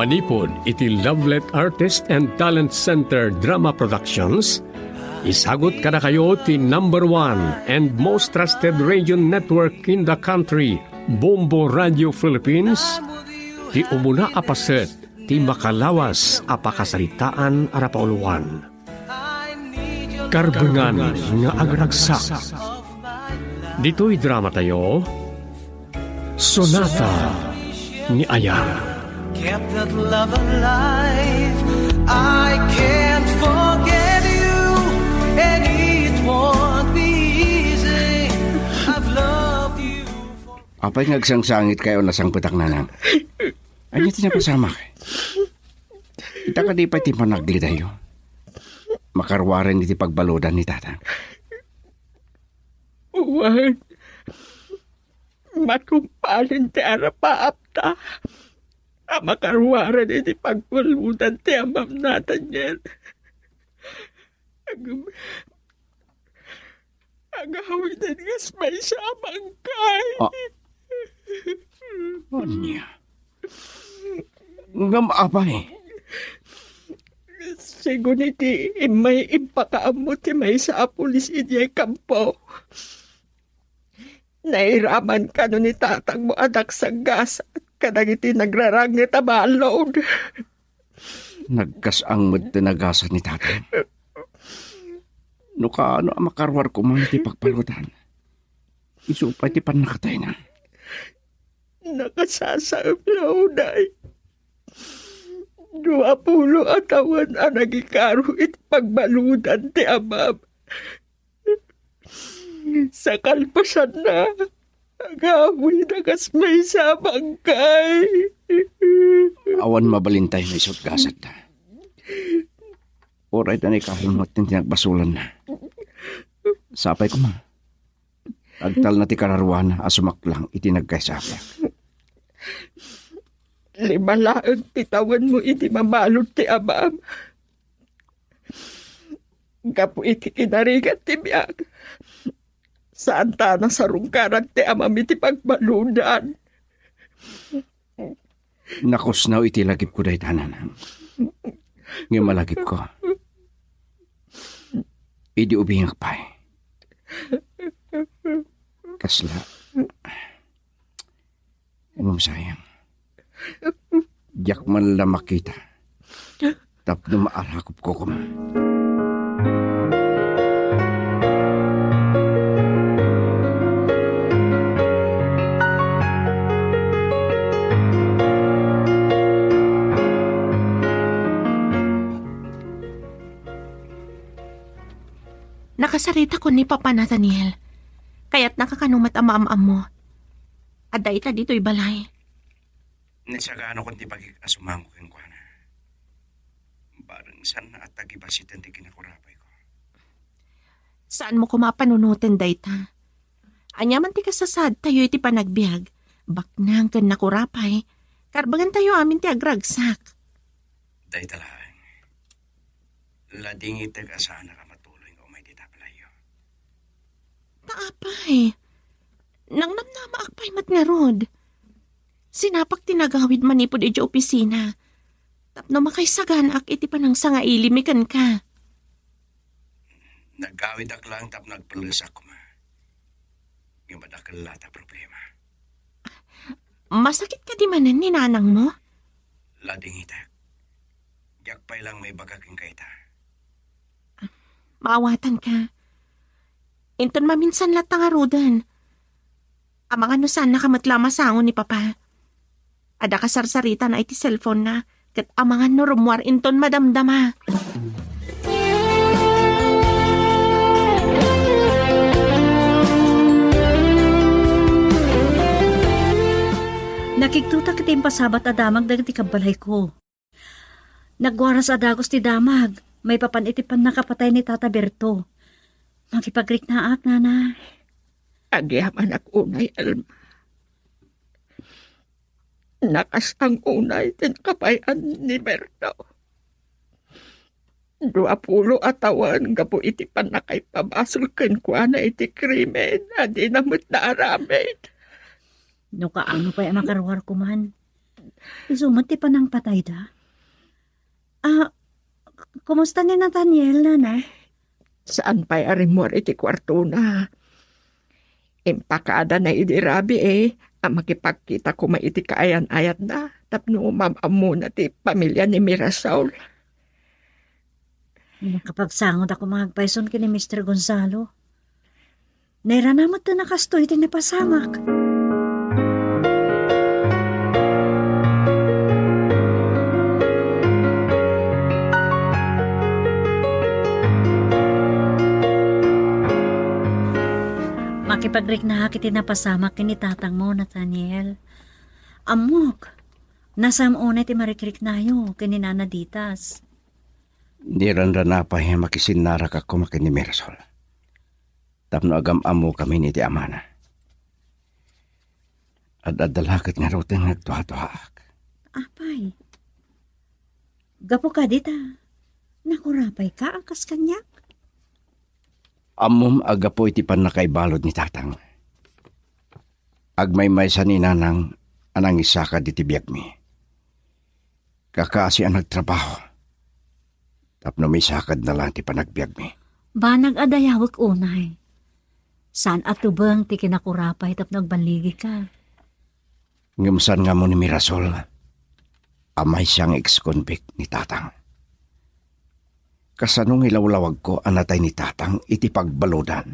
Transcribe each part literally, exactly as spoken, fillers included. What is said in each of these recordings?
Manipud iti Lovelet Artist and Talent Center Drama Productions, isagut kadakayo ti number one and most trusted radio network in the country, Bombo Radio Philippines, ti umuna a paset ti makalawas a pakasaritaan a napauluan. Karbengan nga agragsak. Ditoy drama tayo, Sonata ni Aya. Kept that love alive. I can't forget you, and it won't be easy. I've loved you for Apay nga agsangsangit kayo nasangpetak, nanang? Ania ti napasamak? Ita kadi pay ti panagli tayo? Makaruaren iti pagbaludan ni tata. Wen, matumpalen ti arapaapta a makaruaren iti pagbaludan ti amam, Nathaniel. Agawiden kas maysa a bangkay. Ah. Ania? Ngem apay? Sigun iti immay impakaammo ti maysa a pulis idiay kampo. Nairaman kano ni tatangmo a nagsanggasat kadagiti nagraranget a balud. Nagkas-ang met ti nagasat ni tatang. No kaano a makaruar koma iti pagbaludan, isu pay ti pannakatayna. Nakasasaem la unay. Dua pulo a tawen a nagikaro iti pagbaludan ti amam. Sa kalpasanna, agawida kas maysa a bangkay. Awan mabalintayo nga isut gasatda. Uray ta naikahulmo ti nagbasolanna. Sapay koma, agtalna ti kararuana a sumaklang iti nagkaysayak. Lima laeng ti tawenmo idi mabalud ti amam. Gapu iti kinarigat ti biag, saanta a nasarungkaran ti amam iti pagbaludan. Nakusnaw iti lagipko dayta, nanang. Ngem a lagipko, idi ubingak pay, kasla, ngem sayang, diak man la makita tapno maarakupko koma. Nakasaritakon ni Papa Nathaniel. Kayatnaka kano met a maam-ammo. Adda ita ditoy balay. Nasaganakon ti bagik a sumango kenkuana. Bareng saanna a tagibasiten ti kinakurapayko. Saanmo koma a panunoten dayta. Ania man ti kasasaadtayo iti panagbiag, baknang ken nakurapay, karbengentayo amin ti agragsak. Dayta laeng. Ladingitek a saanak a matuloy nga umay dita balayyo. Ta apay, nangnamnamaak pay met ngarud. Sinapak ti nagawid manipud idiay opisina tapno makaisaganaak iti panangsangailimi kenka. Nagawidak laeng tapno agpellesak koma. Ngem adda kella ta problema. Masakit kadi manen ni nanangmo? Ladingitek. Diak pay laeng maibaga kenka ita. Maawatanka. Inton maminsan latta ngaruden. Amangan no saannaka met la a masango ni Papa. Adda kasarsaritana iti cellphone-na, ket amangan no rummuar inton madamdama. Nakigtotak iti impasabat a damag dagiti kabbalayko. Nagwaras a dagus ti damag maipapan iti pannakapatay ni Tata Berto. Makipagriknaak, Nana. Agyamanak unay, Alma. Nakas-ang unay ti nakapay-an ni Berto. Dua pulo a tawen gapu iti pannakaipabasol kenkuana iti krimen a dina met naaramid. No kaano pay a makaruarko man, Isu met ti panangpatayda. Ah, kumusta ni Nathaniel, nanay? Saan pay a rimmuar iti kuartona. Impakadana idi rabii a makipagkita koma iti kaayan-ayatna tapno maam-ammona ti pamilia ni Mirasol. Nakapagsangod a koma agpayson ken ni Mister Gonzalo. Nairana met a kastoy ti napasamak. Makipagriknaak iti napasamak ken ni tatangmo, Nathaniel. Ammok, nasam unay ti marikriknayo ken ni Nana Ditas. Niranrana pay a makisinnarak a koma ken ni Mirasol tapno agam-ammokami iti amana. Ad-adda la ket ngaruden nga agduaduaak. Apay, gapu kadi ta nakurapayka a kas kaniak? Ammom a gapu iti pannakaibalud ni Tatang. Agmaymaysa ni Nanang a nangisakad iti biagmi. Kakasi a nagtrabaho tapno misakadna laeng ti panagbiagmi. Banag a dayawek unay. Saan a tubeng ti kinakurapay tapno agballigika. Ngem saan nga ammo ni Mirasol a maysa nga ex-convict ni Tatang. Kasano nga ilawlawagko a natay ni Tatang iti pagbaludan?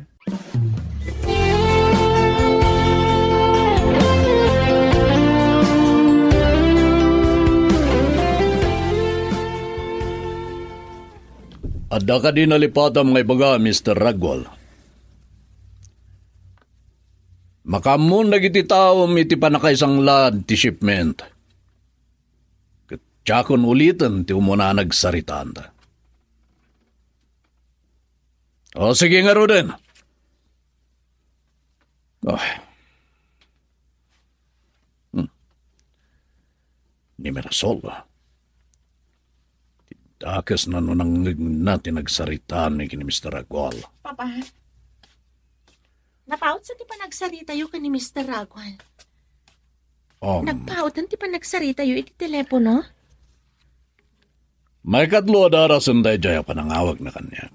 Adda kadi nalipatam nga ibaga, Mister Ragwal? Makaammon dagiti taom iti pannakaisanglaad ti shipment. Ket diakon uliten ti umuna a nagsaritaanta. O, sige ngaruden. O. Hmm. Ni Mirasol. Ti dakesna no nangngegna ti nagsaritaanmi ken ni Mister Ragwal. Papa, napaut sa ti panagsaritayo ken ni Mister Ragwal. Um, Nagpauten ti panagsaritayo iti telepono? Maikatlo a darasen daydiay a panangawagna kaniak.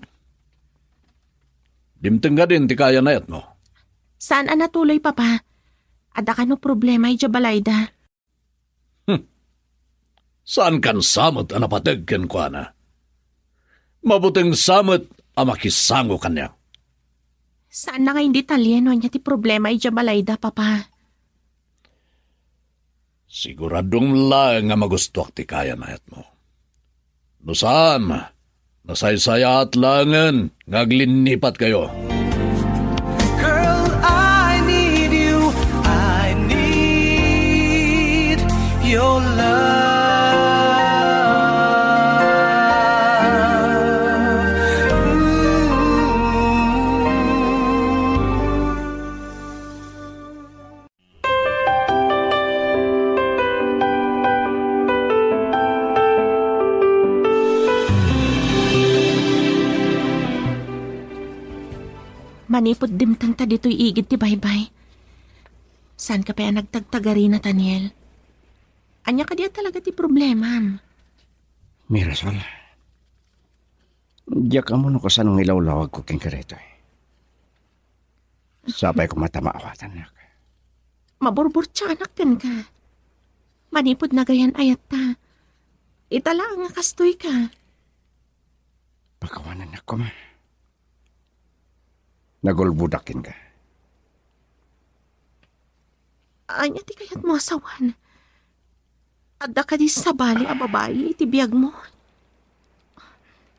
Dimteng kadin ti kayan-ayatmo? Saan a natuloy, Papa. Adda kano problema idiay balayda? Hmm. Saankan sa met a napateg kenkuana? Mabuteng sa met a makisango kaniak. Saanna nga indetalye no ania ti problema idiay balayda, Papa. Siguradom laeng a magustuak ti kayan-ayatmo. No saan, nasaysayaat laengen nga aglinnipatkayo. Girl, I need you. I need your love. Ooh. Manipud dimtengta ditoy igid ti baybay, saanka pay a nagtagtagari, Nathaniel? Ania kadi a talaga ti problemam? Mirasol, diak ammo no kasano nga ilawlawagko kenka daytoy. Sapay koma ta maawatannak. Maburburtianak kenka. Manipud nagayan-ayatta, ita laeng a kastoyka. Pakawanennak koma. Nagulbodak kenka. Ania ti kayatmo a sawen? Adda kadi sabali a babai iti biagmo?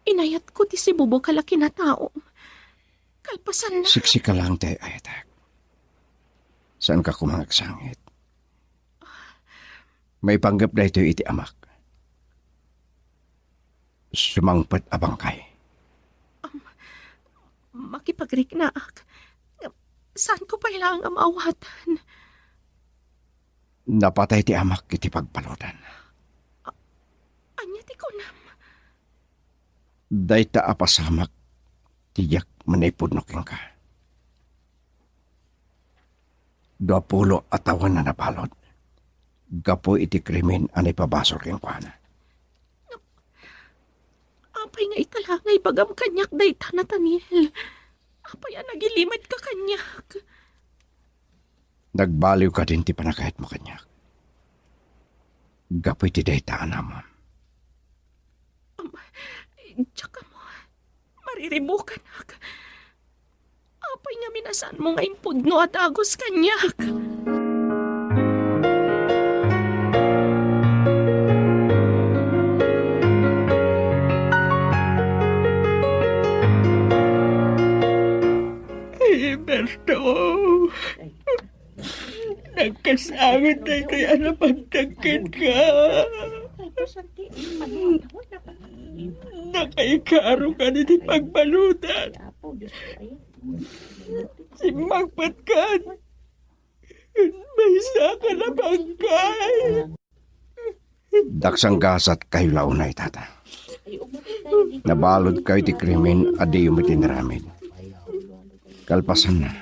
Inayatko ti sibubok a laki a tao. Kalpasanna. Siksika laeng ti ay-ayatak. Saanka koma nga agsangit. Maipanggep daytoy iti amak. Sumangpet a bangkay. Am, makipagriknaak. Saanko pay laeng a maawatan? Napatay ti amak iti pagbaludan. A-, ania ti kunam? Dayta a pasamak ti diak manipudno kenka. Duapulo a tawen a nabalud. gapu iti krimen a naipabasol kenkuana. Apay nga ita la nga ibagam kaniak dayta, Nathaniel? Apay a nagilimed ka kaniak? Nagbaliw kadin ti panagayatmo kaniak gapu iti dayta a namon. Am, diak ammo. Mariribukanak. Apay ngamin a saanmo nga impudno a dagus kaniak? Ay, Berto. Nagkasangit daytoy a napagtagkit ka. Nakaikaro ka iti pagbaludan. Simmangpet ka. Maysa ka na bangkay. Daksanggasatkayo la unay, Tata. Nabaludkayo ti krimen a diyo met inaramid. Kalpasanna,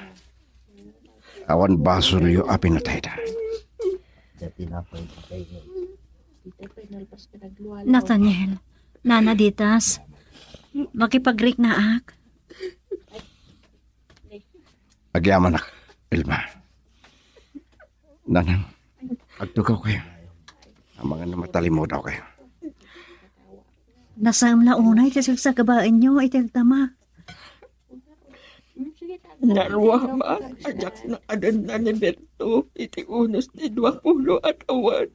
awan basolyo a pinatayda. Nathaniel, Nana Ditas, makipagriknaak. Agyamanak, Elma. Nanang, agtugawkayo. Amangan no matalimudaw kayo. Nasaem la unay ti sagsagabaenyo iti agdama. Naruaman a diak naadenna ni Berto iti unos ti dua pulo a tawen.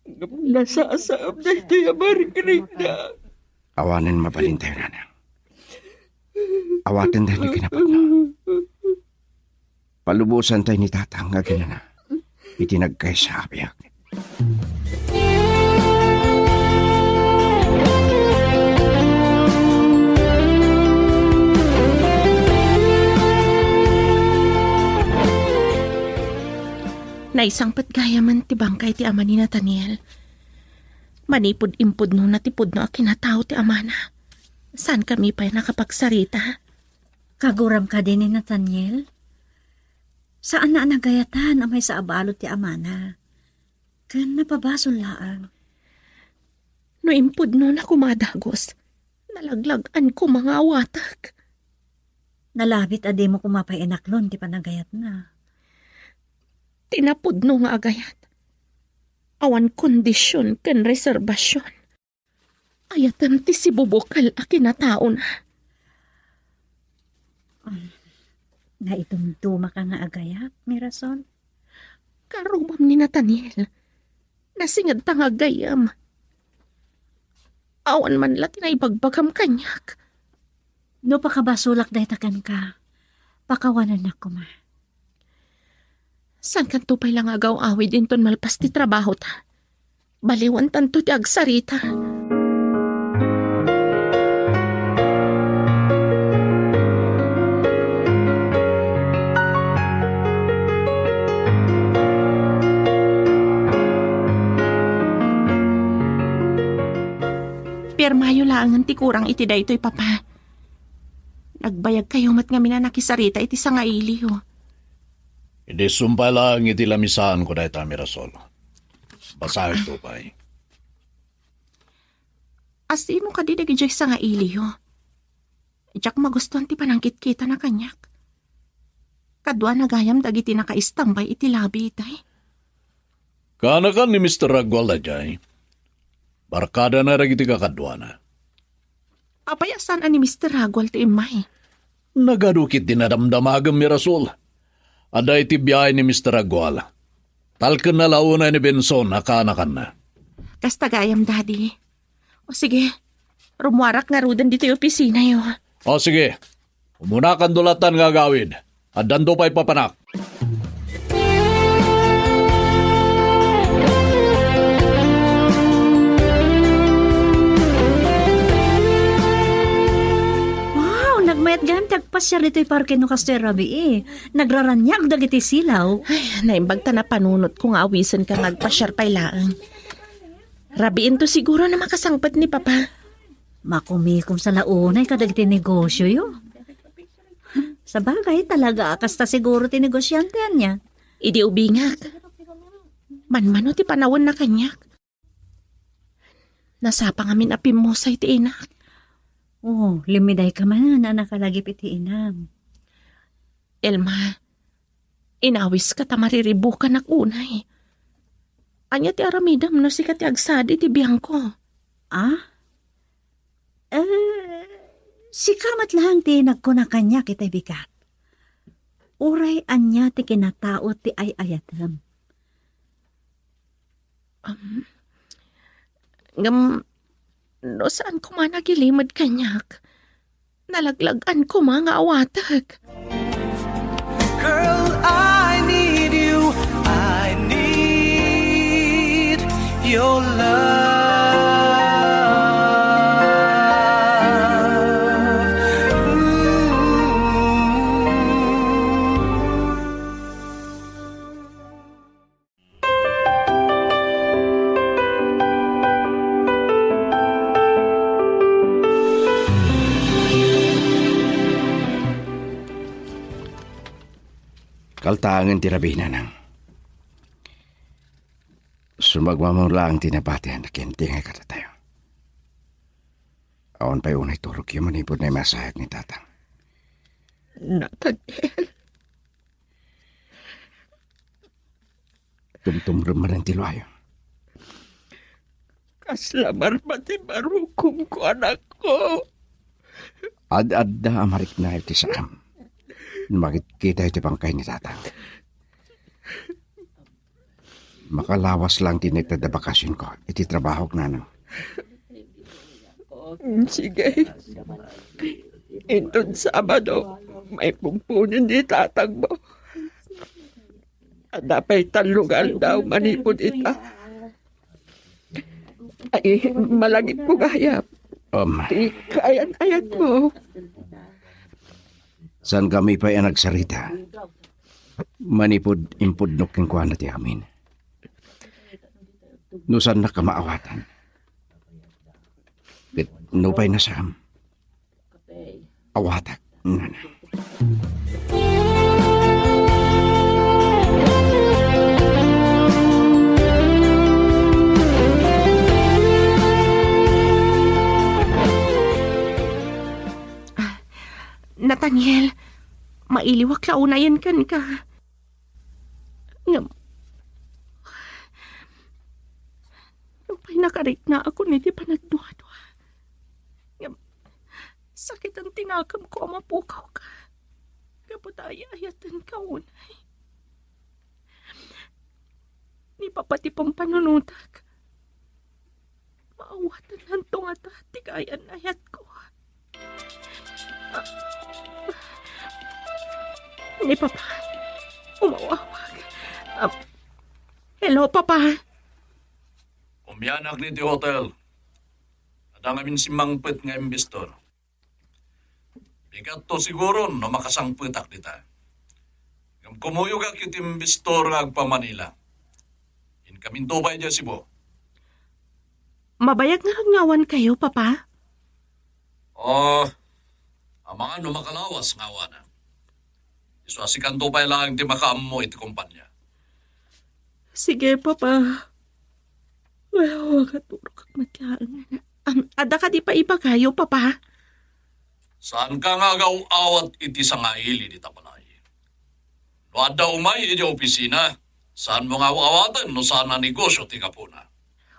Ngem nasasaem daytoy a marikrikna. Awanen mabalintayo, Nanang. Awaten daytoy kinapudno. Palubosantayo ni Tatang nga aginana iti nagkaysa a biag. Naisangpet gayamen ti bangkay ti ama ni Nathaniel. Manipud impudnona ti pudno a kinatao ti amana, saankami pay nakapagsarita. Kaguram kadi ni Nathaniel? Saanna a nagayatan a maysa a balud ti amana. Ken napabasol laeng. No impudnona koma a dagus, nalaglag-an koma nga awatek. Nalabit a dimo koma pay inaklon ti panagayatna. Ti napudno nga agayat, awan kondision ken reserbasion. Ayaten ti sibubukel a kinataona. Um, naitumtumaka nga agayat, Mirasol? Karubam ni Nathaniel. Nasingedta nga gayyem. Awan man la ti naibagbagam kaniak. No pakabasolak dayta kenka, pakawanennak koma. Saankanto pay la nga agaw-awid inton malpas ti trabahota. Baliwantanto ti agsarita. Pirmayo laengen ti kurang iti daytoy, Papa. Nagbayagkayo met ngamin a nakisarita iti sangailiyo. Idi sumpay laeng iti lamisaanko dayta, Mirasol. Basaenko pay. Asino kadi dagidiay sangailiyo? Diak magustuan ti panangkitkitana kaniak. Kaduana gayam dagiti nakaistambay iti labi itay. Kaanakan ni Mister Ragual daydiay. Barkadana dagiti kakaduana. Apay a saan a ni Mister Ragual ti immay? Nagadu ket dinadamdamagem, Mirasol. Adda iti biahe ni Mister Ragual. Talkenna la unay ni Benson a kaanakanna. Kasta gayam, Daddy. O sige, rumuarak ngaruden ditoy opisinayo. O sige, umunakanto latan nga agawid. Addanto pay papanak. Wow, nagmayat gayam ti agpasiar ditoy parke no kastoy a rabii. Nagraraniag dagiti silaw. Ay, naimbag ta napanunotko nga awisenka nga agpasiar pay laeng. Rabiinto siguro no makasangpet ni Papa. Makumikom sa la unay kadagiti negosioyo. Sabagay, talaga a kasta siguro ti negosiante, ania? Idi ubingak, Manmano ti panawenna kaniak. Nasapa ngamin a pimmusay ti inak. Oh, limmidayka manen a nakalagip iti inam. Elma, inawiska ta mariribukanak unay. Ania ti aramidem no sika ti agsadi iti biangko? Ah? Eh, sika met laeng ti nagkuna kaniak iti bigat. Uray ania ti kinataud ti ay-ayatem. Um, ngem, no saan koma nagilimed kaniak, nalaglag-an koma nga awatek. Girl, I need you. I need your love. Mm. Kaltaangen ti rabii, nanang. Sumagmamano laeng ti nabatian ken ti nga kadatayo. Awan pay unay turogyo manipud naimasayak ni tatang. Nathaniel. Tumtumrem manen ti luayo. Kasla marma ti marukomko, anakko. Ad-adda a mariknayo ti saam. Makitkitayo ti pangkay ni tatang. Makalawas lang ti naited a bakasionko iti trabahok, nanang. Mm, sige. Inton Sabado, maipumpunen ni tatangmo. Adda pay tallo nga aldaw manipud ita. Ay, malagipko gayam. Um, ti kaayan-ayanmo. Saan kami pay a nagsarita? Manipud impudnok kenkuana ti amin. No saannak a maawatan. Ket nupay nasaam, awatak, nana. Ah, Nathaniel, mailiwak la unayen kenka. Ngem, nupay nakariknaakon iti panagduadua. Ngem, sakiten ti nakemko a mapukawka. Gapu ta ay-ayatenka unay. Ni Papa ti pampanunotak. Maawatananto ngata ti kaayan-ayatko. Ni Papa, umawawag. Ah, hello, Papa. Umianak ni ti hotel. Adda ngamin simmangpet nga investor. Bigatto siguro no makasangpetak dita. Ngem kumuyogak iti investor nga agpa-Manila. Inkaminto pay idiay Cebu. Mabayag ngarud nga awankayo, Papa? Oh, amangan no makalawas nga awanak. Isu a sikanto pay laeng ti makaammo iti kompania. Sige, Papa. Well, makaturogak met laeng. Am, adda kadi pay ibagayo, Papa? Saanka nga agaw-awat iti sangaili dita balay. No adda umay idiay opisina, saanmo nga aw-awaten no saan a negosyo ti gapuna.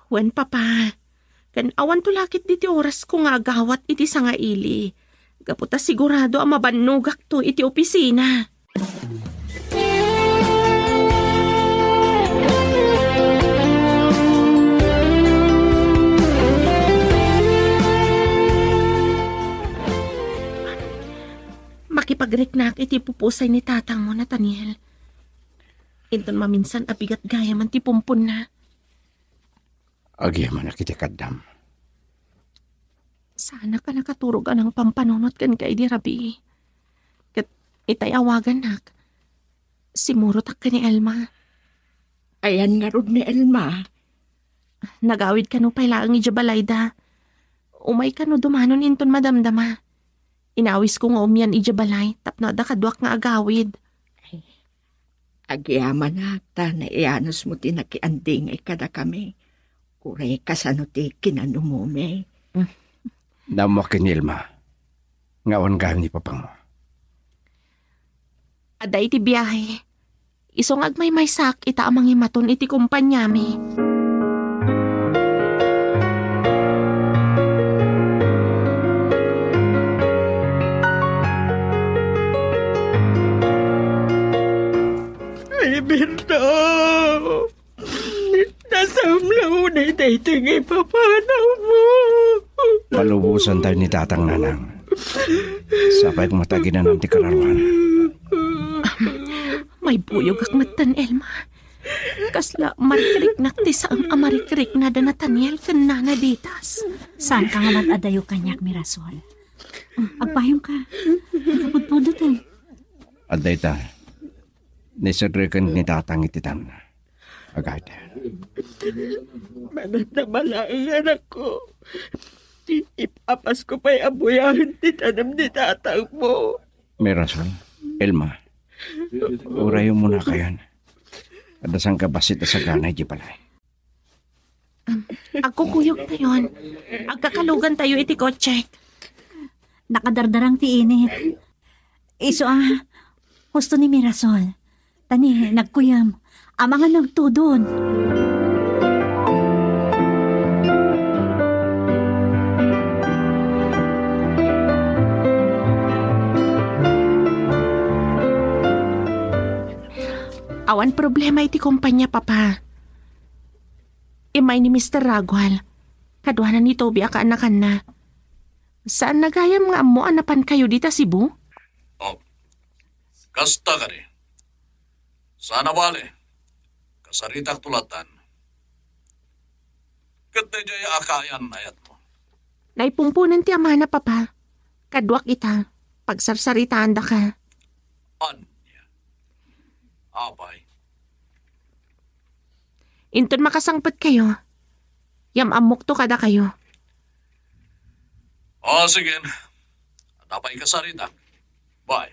Wen, Papa. Ken awanto la ket diti orasko nga agawat iti sangaili. Gapu ta sigurado a mabannogakto iti opisina. Makipagriknak iti pupusay ni tatangmo, Nathaniel. Inton maminsan a bigat gayam ti pumponna. Agyamanak iti kaddam. Saanak a nakaturog a nangpampanunot kenka idi rabii. Ket itay awagannak, simmurotak ken ni Elma. Ayan ngarud ni Elma? Nagawid kano pay laeng idiay balayda. Umay kano dumanon inton madamdama. Inawisko nga umian idiay balay tapno adda kaduak nga agawid. Ay, Agyamanak ta naianusmo ti nakiandingay kadakami. Uray kasano ti kinanumumi. Naammoak ken ni Elma nga awan gayam ni papangmo. Adda iti biahe. Isu nga agmaymaysak ita a mangimaton iti kompaniami. Ay, Berto! Nasam la unay daytoy nga ipapanawmo. Palubosantayo ni Tatang, Nanang. Sapay koma ta aginanan ti kararuana. Maibuyogak metten, Elma. Kasla marikriknak ti saan a marikrikna da Nathaniel ken Nana Ditas. Saanka nga mad-adayo kaniak, Mirasol? Agpayongka. Nakapudpudot, eh. Adda ita. Naisagriken ni Tatang iti tanemna. Agayda. Manatnama laeng, anakko. Ipapasko pay a buyaen ti tanem ni tatangmo. Mirasol, Elma, urayemmo nakayon. Adda sangkabassit a sagana idiay balay. Agkukuyogtayon. Agkakalugantayo iti kotsek. Nakadardarang ti init. Isu a, husto ni Mirasol. Ta ni, nagkuyam. Amangan nagtudon. Awan problema iti kompanya, Papa. Immay ni Mister Ragual. Kaduana ni Toby a kaanakanna. Saanna gayam nga ammo a napankayo dita Cebu? Oh, kasta kadi. Saan a bale. Kasaritak tulatan. Ket daydiay a kaayan ayatmo. Naipungponen ti amana, Papa. Kaduak ita. Pagsarsaritaandaka. Ania? Apay? Inton makasangpetkayo, yam-ammokto kadakayo. O, sige. Adda pay kasaritak. Bye.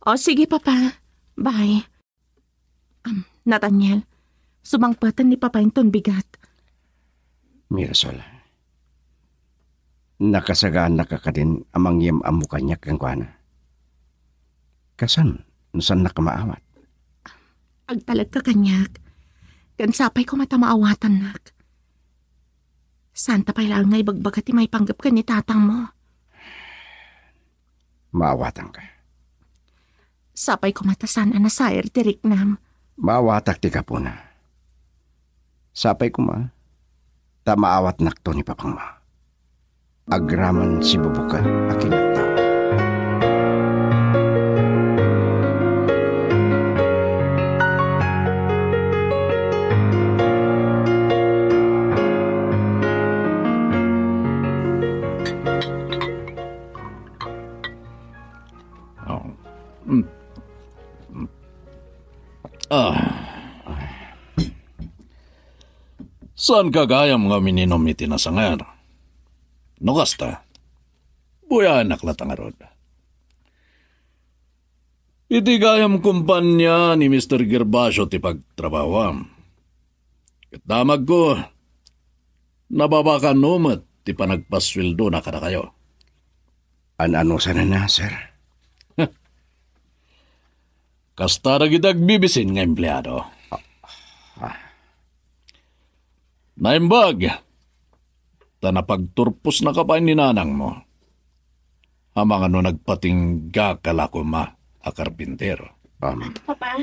O, sige, Papa. Bye. Am, Nathaniel, sumangpeten ni Papa inton bigat. Mirasol, nakasagaannaka kadin a mangyam-ammo kaniak kenkuana? Kasano no saannak a maawat? Agtalekka kaniak, ken sapay koma ta maawatannak. Saanta pay laeng nga ibagbaga ti maipanggep ken ni tatangmo. Maawatanka. Sapay koma ta saan a nasair ti riknam. Maawatak ti gapuna. Sapay koma ta maawatnakto ni papangmo. Agraman sibubuken a kinaktao. Oh. Mm. Mm. Ah. Saanka gayam nga uminom iti nasanger? No kasta, buyaennak latta ngarud. Iti gayam kompania ni Mister Gervasio ti pagtrabahoam. Ket damagko, nababakano met ti panagpasueldona kadakayo. An-ano sanana, sir? Kasta dagiti agbibisin nga empleado. Ah, ah. Naimbag, ta napagturposnaka pay ni nanangmo. Amangan no nagpatinggaka la koma a karpintero. Um, Papa,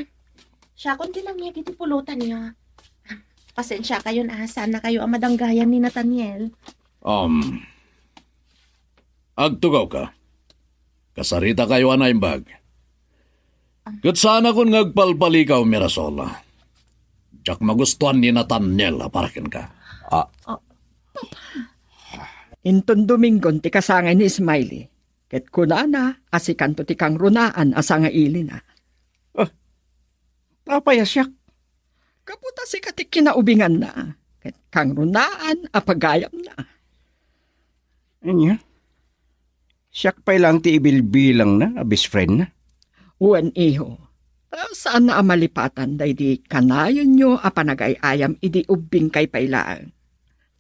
siakon ti nangyeg iti pulotanyo. Pasensiakayon a saannakayo a madanggayan ni Nathaniel. Um, agtugawka. Kasaritakayo a naimbag. Ket saanakon nga agpalpalikaw, Mirasol. Diak magustuan ni Nathaniel a para kenka. Ah. Oh, Papa. Inton Domingon ti kasangay ni Smiley, ket kunana a sikanto ti kangrunaan a sangailina. Ah, apay a siak? Gapu ta sika ti kinaubinganna, ket kangrunaan a pagayamna. Ania? Siak pay laeng ti ibilbilangna a best friendna? Wen, iho. Ta saanna a malipatan daydi kanayonyo a panagay-ayam idi ubbingkay pay laeng.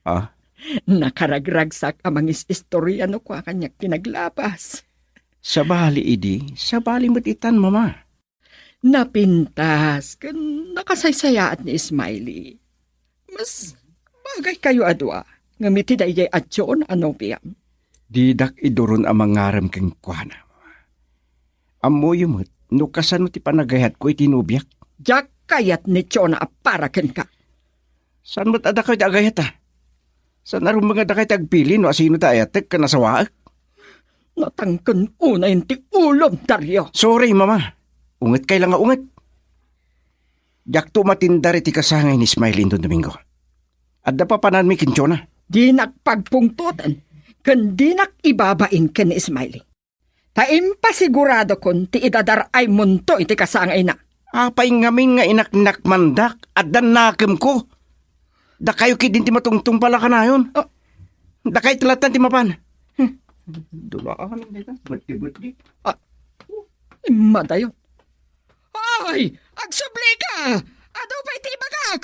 Ah? Nakaragragsak a mangis-istorya no kua kaniak ti naglabas. Sabali idi, sabali met itan, Mama. Napintas ken nakasaysayaat ni Smiley. Mas bagaykayo a dua, ngem iti daydiay a John a nobiam. Didak iduron a mangarem kenkuana. Ammoyo met no kasano ti panagayatko iti nobiak. Diak kayat ni Jonah a para kenka. Saan met a dakayo ti agayat, a? Saan a rumbeng a dakayo ti agpili no asino ti ayatek ken asawaek? Natangken unay ti ulom, Dario. Sorry, Mama. Ungetkay la nga unget. Diakto matindar iti kasangay ni Smiley inton Domingo. Adda papananmi ken Jonah. Dinak pagpungtoten, ken dinak ibabain ken ni Smiley. Ta impasiguradokon ti idadar-aymonto iti kasangayna. Apay ngamin nga inaknakmandak? Adda nakemko. Dakayo ketdin ti matungtungpal a kanayon. Oh. Dakayo ti lattan ti mapan. Hmm. Dulaan dayta. Bati-bati. Ah, immadayon. Ay, agsublika! Adu pay ti ibagak!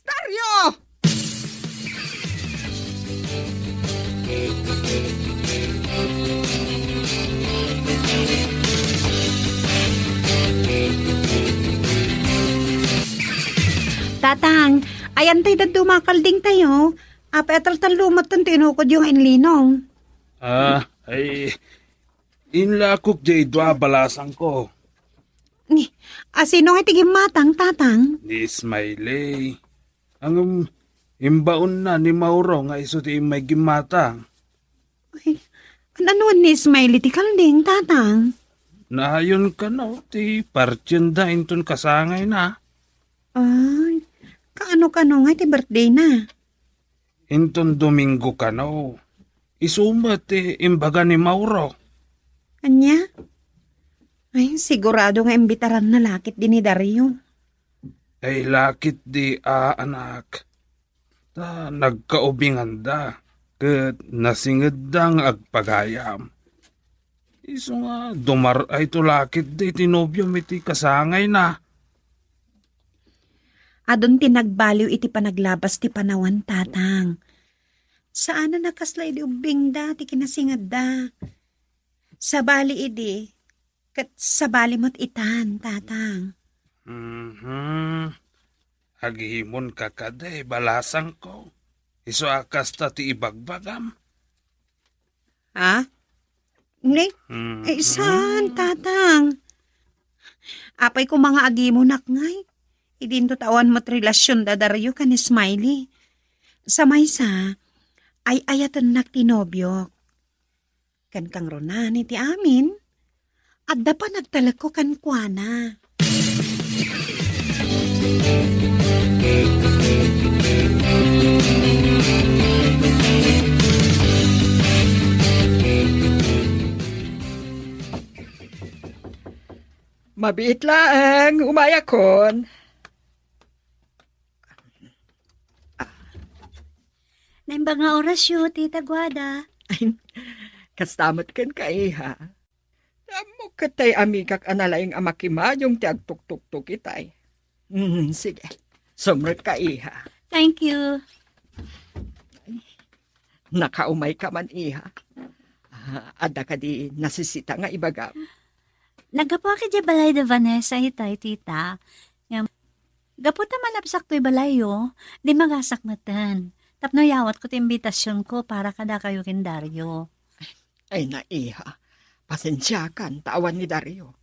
Dario! Tatang, ayantoy dadduma a kaldingtayo. Apay a taltallo metten ti inukodyo nga inlinong? Ah, ay, inlakok diay dua a balasangko. Ni, asino nga ti gimmatang, Tatang? Ni Smiley. Ngem, imbaonna ni Mauro nga isu ti immay gimmatang. Ay, an-anuan ni Smiley ti kalding, Tatang? Naayon kano ti partienda inton kasangayna. Ay, kaano kano nga ti birthdayna? Inton Domingo kano. Isu met ti imbaga ni Mauro. Ania? Ay, sigurado nga imbitaranna la ketdi ni Dario. Ay, la ketdi a, anak. Ta nagkaubinganda, ket nasingedda nga agpagayam. Isu nga dumar-ayto la ketdi ti nobiom iti kasangayna. Adun ti nagbaliw iti panaglabas ti panawan, Tatang. Saan a nakasla idi ubbingda ti kinasingedda. Sabali idi, ket sabali met itan, Tatang. Mhm. Agimonka kadi, balasangko. Isu a kasta ti ibagbagam. Ha? Ni? Mhm. Eh, saan, Tatang? Apay koma nga agimonak ngay? Idinto ta awan met relasion da Dario ken ni Smiley. Sa maysa, ay-ayatennak ti nobiok. Ken kangrunaan iti amin, adda panagtalekko kenkuana. Mabiit laeng, umayakon. Naimbag nga orasyo, Tita Guada. Ay, kasta met kenka, iha. Ammok ket tay amigak a nalaing a makimayong ti agtuktuktok itay. Mm, sige. Sumrekka, iha. Thank you. Nakaumayka man, iha. Ah, adda kadi nasisita nga ibagam? Naggapuak idiay balay da Vanessa itay, tita. Ngem, gapu ta malabsak toy balayyo, dimagasak metten. Tapno yawatko ti imbitasionko para kadakayo ken Dario. Ay, naiha. Pasensiakan ta awan ni Dario.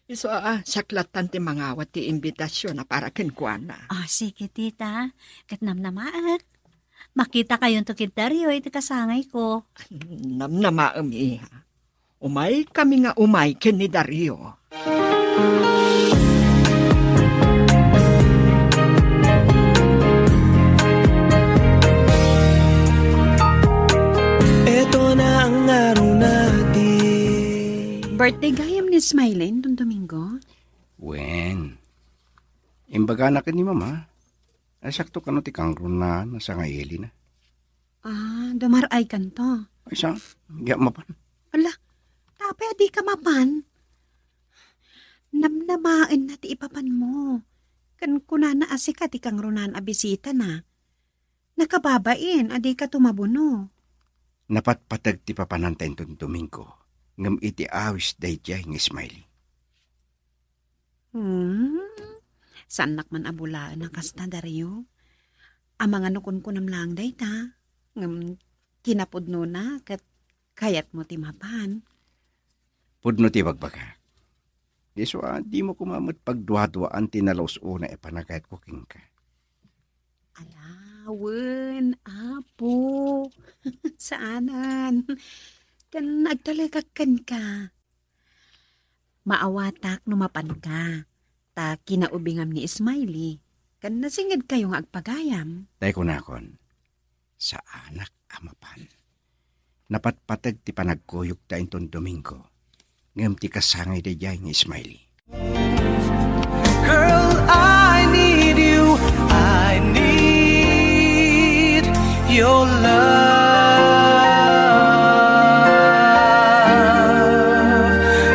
Isu a, siak lattan ti mangawat ti imbitasion a para kenkuana. Ah, sige, tita. Ket namnamaek. Makitakayonto ken Dario iti kasangayko. Namnamaem, iha. Umaykami nga umay ken ni Dario. Eto na ang araw natin. Birthday gayam ni Smiley inton Domingo? Wen. Imbagana ken ni Mama. Ay, sakto kano ti kangrunaan a sangailina. Ah, dumar-ay kanto. Ay, sa? Diak mapan. Ala, tapay a dika mapan. Namnamaenna ti ipapanmo. Ken kunana a sika ti kangrunaan a bisitana. Nakababain a dika tumabuno. Napatpateg ti papananta inton Domingo, ngem iti awis daydiay nga Smiley. Hmm, saannak man a bulaen a kasta, Dario. Amangan no kunkunam laeng dayta, ngem kinapudnona ket kayatmo ti mapan. Pudno ti bagbagak. Isu a, dimo koma met pagduaduaan ti nalaus-una a panagayatko kenka. Ala, wen, Apo. Saanen. Ken agtalekak kenka. Maawatak no mapanka. Ta kinaubingam ni Smiley. Ken nasingedkayo nga agpagayam. Tay kunakon, saanak a mapan. Napatpateg ti panagkuyogta inton Domingo, ngem ti kasangay daydiay nga Smiley. Girl, I need you. I need your love.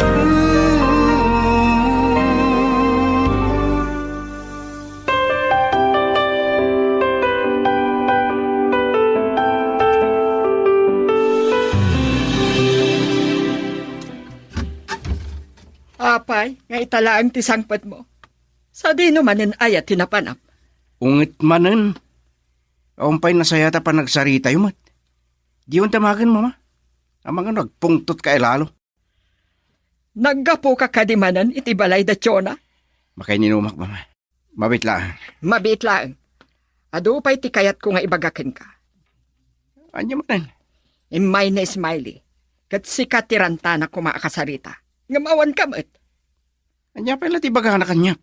Mm. Apay, nga ita laeng ti sangpetmo? Sadino manen aya ti napanam? Unget manen. Awan pay nasayaat a panagsaritayo met. Diyon damagen, Mama. Amangan no agpungtotka a lalo. Naggapuka kadi manen iti balay da Tiona? Makaininumak, Mama. Mabiit laeng. Mabiit laeng. Adu pay ti kayatko nga ibaga kenka. Ania manen? Immay ni Smiley. Ket sika ti rantana koma a kasarita. Ngem awanka met. Ania pay la ti ibagana kaniak?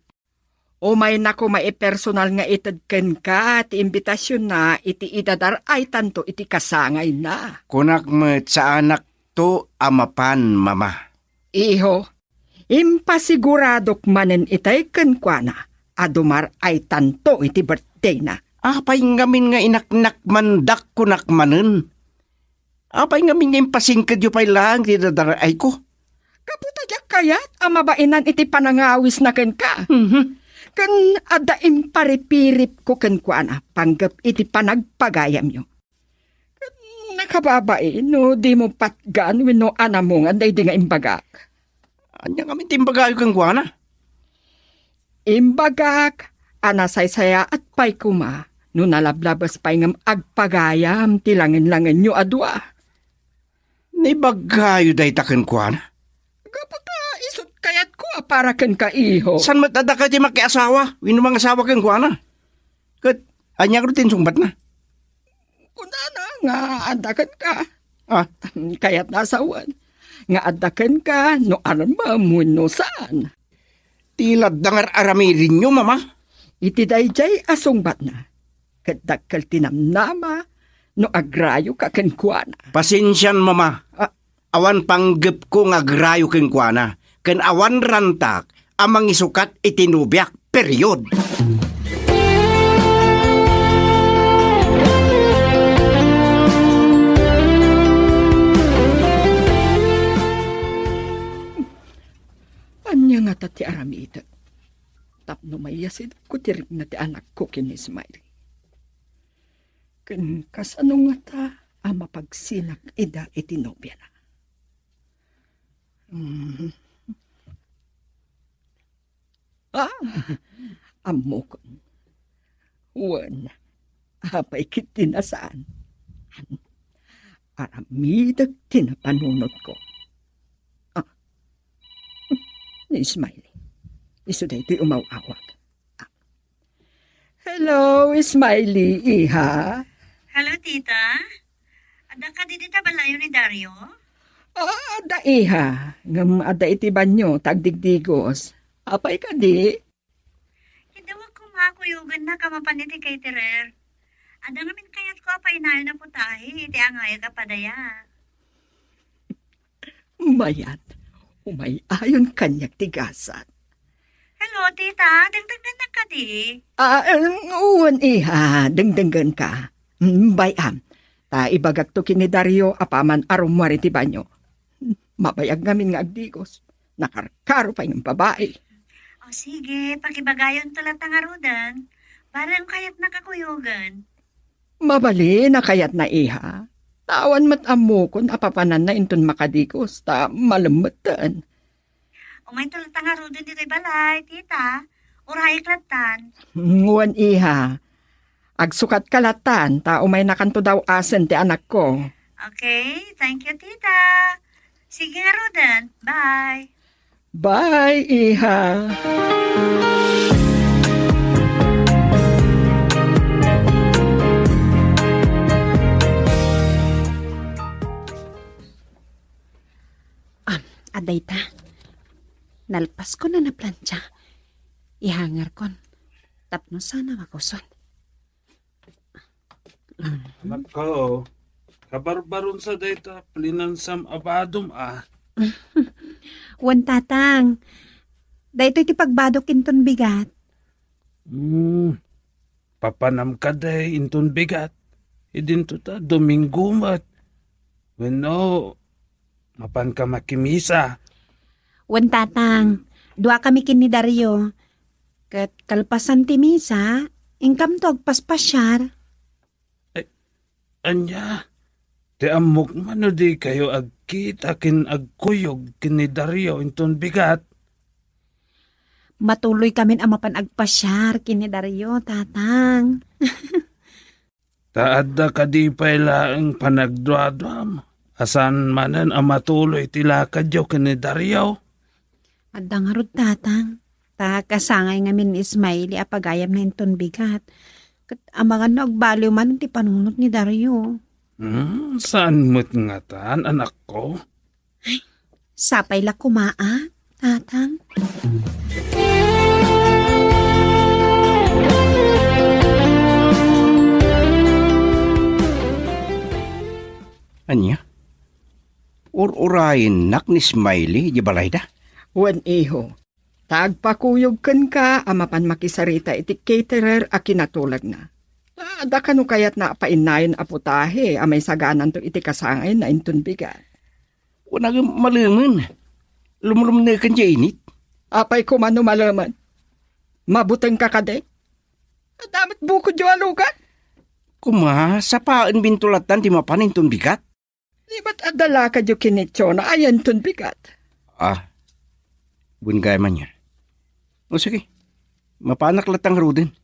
Umayna koma ipersonal nga ited kenka ti imbitasionna iti idadar-aytanto iti kasangayna. Kunak met saanakto a mapan, Mama. Iho, impasiguradak manen itay kenkuana a dumar-aytanto iti birthdayna. Apay ngamin nga inaknakmandak, kunak manen? Apay ngamin nga impasingkedyo pay laeng ti dadar-ayko? Gapu ta diak kayat a mabainan iti panangawisna kenka. Mhm. Ken adda imparipiripko kenkuana panggep iti panagpagayamyo. Ket nakababai no dimo patgan wenno anamongan daydi nga imbagak. Ania ngamin ti imbagayo kenkuana? Imbagak a nasaysayaat pay koma no nalablabes pay ngem agpagayam ti langenlangenyo a dua. Naibagayo dayta kenkuana? Gapu ta isut kayatko a para kenka, iho. Saan met a dakayo ti makiasawa wenno mangasawa kenkuana? Ket ania kano ti insungbatna? Kunana nga adda kenka. Ah. Kayatna a sawen nga adda kenka no armem wenno saan. Ti ladda nga ar-aramidenyo, Mama? Iti daydiay a sungbatna, ket dakkel ti namnama no agrayoka kenkuana. Pasensian, Mama. Ah. Awan panggepko nga agrayo kenkuana, ken awan rantak a mangisukat iti nobiak. Period. Ania ngata ti aramidek tapno maiyasidko ti rikna ti anakko ken ni Smiley? Ken kasano ngata a mapagsinak ida iti nobiana? Mm. Ah, ammokon. Wen, apay ket ti nasaan? Aramidek ti napanunotko. Ah, ni Smiley. Isu daytoy umaw-awag. Ah. Hello, Smiley, iha. Hello, tita. Adda kadi dita balayo ni Dario? Ah, adda, iha. Ngem adda iti banio, ta agdigdigos. Apay kadi? Idawag koma a kuyogennak a mapan iti caterer. Adda ngamin kayatko a painayon a putahe iti angayek a padaya. Mayat, umay-ayon kaniak ti gasat. Hello, tita. Dengdenggennak kadi? Ah, em, wen, iha. Dengdenggenka. Mm, bay-am. Ta ibagakto ken ni Dario a paman a rummuar iti banio. Mabayag ngamin nga agdigos. Nakarkaro pay nga babai. O sige, pakibagayonto latta ngaruden. Bareng kayatna kakuyogen. Mabalin a kayatna, iha. Ta awan met ammokon a papananna inton makadigos, ta malemmetten. Umayto latta ngaruden ditoy balay, tita. Urayek lattan. Ngem, iha. Agsukatka lattan, ta umaynakanto daw-asen ti anakko. Okay, thank you, tita. Sige ngaruden. Bye. Bye, iha. Ah, adda ita. Nalpaskon a naplancha. Ihangarkon. Tapno saan a makusot. Anakko, kabarbaron sa dayta plinansam a badom a. Wen, tatang. Daytoy ti pagbadok inton bigat. Hmm. Papanam kadi inton bigat. Idinto ta Domingo met. Wenno, mapanka makimisa. Wen, tatang, duakami ken ni Dario. Ket kalpasan ti misa, inkamto agpaspasiar. Ay, ania? Ti ammok man no dikayo agkita ken agkuyog ken ni Dario inton bigat? Matuloykamin a mapan agpasiar ken ni Dario, tatang. Ta adda kadi pay laeng panagduaduam a saan manen a matuloy ti lakadyo ken ni Dario? Adda ngarud, tatang. Ta kasangay ngamin ni Smiley a pagayamna inton bigat. Ket amangan no agbaliw man ti panunot ni Dario. Hmm, saan met ngatan, anakko? Sapay la koma a, tatang. Ania? Ur-urayennak ni Smiley di balayda? Wen, iho. Ta agpakuyog kenka a mapan makisarita iti caterer a kinatulagna. Ta adda kano kayatna a painnayon a putahe a maisagananto iti kasangayna inton bigat. Kunam, malemen. Lumlumneken ti init. Apay koma no malemen? Mabutengka kadi? Adda met bukodyo a lugan? Koma, sapaenbinto lattan ti mapan inton bigat. Di met adda lakadyo ken ni Chona a inton bigat? Ah, wen gayam ania. O sige, mapanak latta ngaruden.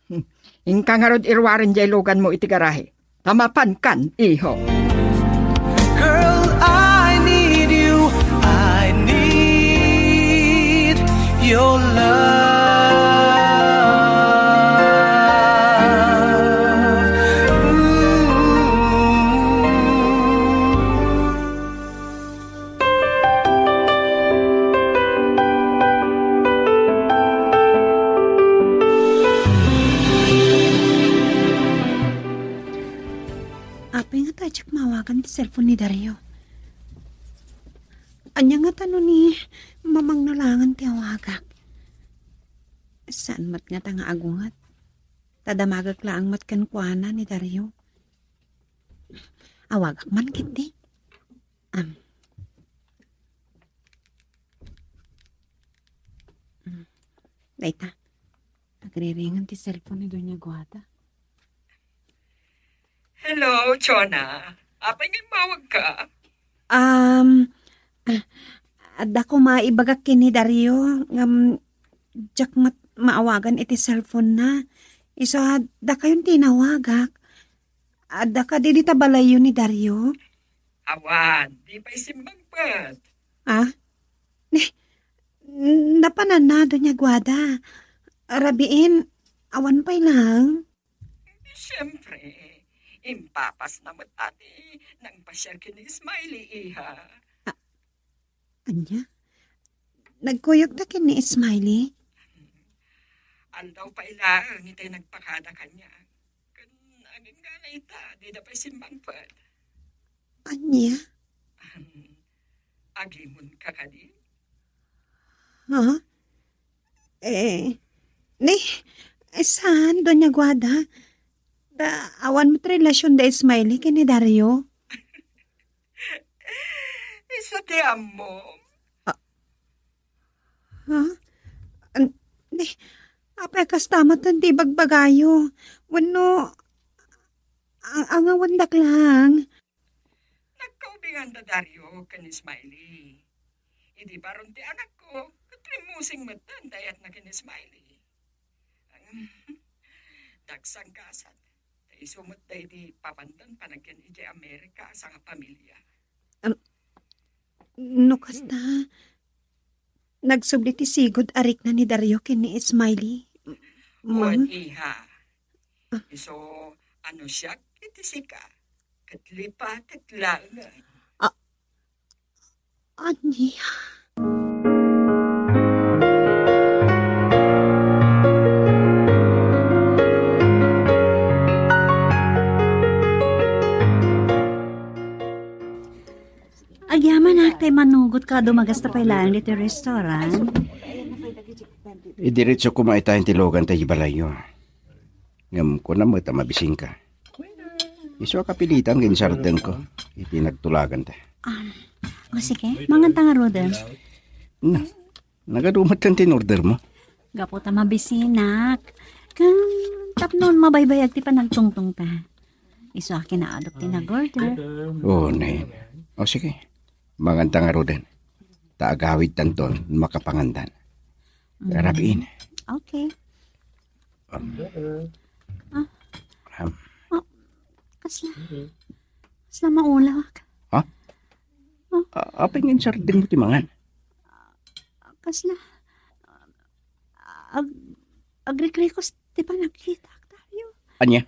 Hmm. Inka ngarud iruaren diay luganmo iti garahe. Ta mapankan, iho. Girl, I need you. I need your love. Ooh. Apay ngata diak maawagan ti cellphone ni Dario? Ania ngata no ni Mamang Nalangan ti awagak? Saan met ngata nga agunget? Ta damagek laeng met kenkuana ni Dario. Awagak man ketdi. Am. Mm. Dayta. Agriringan ti cellphone ni Doña Guada. Hello, Chona. Apay nga immawagka? Um, ah, adda koma ibagak ken ni Dario, ngem diak met maawagan iti cellphone na. Isu a dakayon ti inawagak. Adda kadi dita balayyo ni Dario? Awan, di pay simmangpet. Ah? Ni, napananna, Doña Guada. Rabiin, awan pay lang. Siyempre, impapasna met ati nangpasiar ken ni Smiley, iha. Ah, ania? Nagkuyogta ken ni Smiley? Aldaw pay laeng itay nagpakada kaniak. Ken agingga ita, dida pay simmangpet. Ania? Agimonka kadi? Ha? Eh, ni, eh, saan, Doña Guada? Da, awan met relasyon da Smiley ken ni Dario? Isu ti ammom. Ah, Ha? An-, ni, apay kasta met ti bagbagayo? Wenno, ang-, angawandak lang? Nagkaubingan da Dario ken Smiley. Idi baron ti anakko, ket rimmusing met dayatna ken Smiley. Dagsang gasat. Ta isu met daydi papandan panagyan idiay Amerika a sangapamilia. Am, no kasta, nagsubli ti sigud a rikna ni Dario ken ni Smiley. Wen, ma'am? Iha. Ah. Isu, ano siak iti sika? Ket lipatek laengen. Ah, Ania? Agyamanak tay manugot ka, dumagasta pay laeng ditoy restaurant. Idiretso koma itayen ti lugan ta ibalayyo. Ngem kuna met a mabisinka. Isu a kapilitan nga insardengko iti nagtulaganta. Ah, o sige, manganta ngaruden. Na, nagadu met ti in-order mo? Gapu ta mabisinak. Ken tapno mabaybayag ti panagtungtongta. Isu a kinaadok ti nag-order. O, ne. O sige, manganta ngaruden. Ta agawidtanton makapangandan. Mm. Rabiin. Okay. Um, Ah. Um, Oh, kasla. Kasla maulawak. Ha? Oh. A-, apay nga insardeng mo ti mangan? Kasla. Ag-, agrikrikos ti panagkitak tayo. Ania?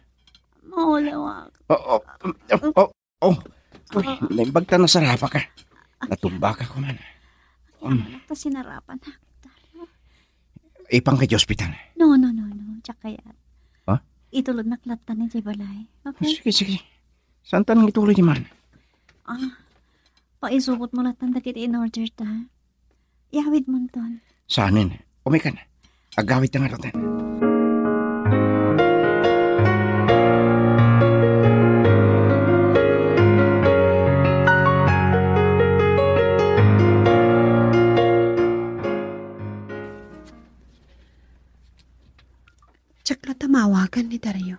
Maulawak. Oh, oh, um, oh, oh. Oh, uy, naimbag ta nasarapaka. Natumbaka koma. Um. Anak ta sinarapan, ha? Ipanka iti ospital. No, no, no, no. Diak kayat. Ha? Itulodnak latta idiay balay. Okay? Sige, sige. Saantan nga ituloy ti man? Ah, paisukot mo latta dagiti in-order ta. Iyawid monton. Saanen? Umaykan. Agawid ta ngaruden. Diak la tamawagan ni Dario.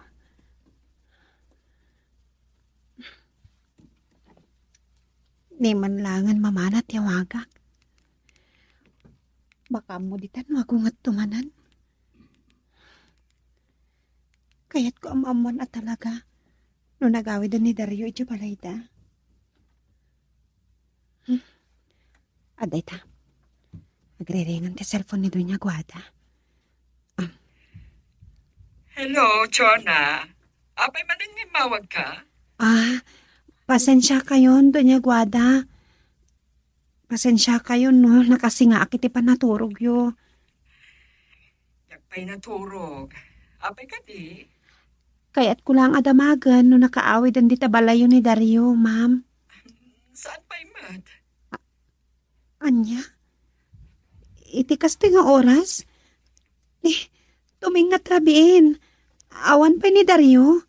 Ni man langen mamana ti awagak. Baka ammo ditan no agungetto manen. Kayatko am-ammoan a talaga no nagawiden ni Dario idiay balayda. Hmm. Adda ita. Agriringan ti cellphone ni Doña Guada. Ah. Hello, Chona. Apay manen nga immawagka? Ah, pasensiakayon, Doña Guada. Pasensiakayon no nakasingaak iti panaturogyo. Diak pay naturog. Apay kadi? Kayatko lang a damagen no nakaawiden dita balayyo ni Dario, ma'am. Saan pay met? Ania? Iti kastoy nga oras? Eh, tumingat rabiin. Awan pay ni Dario.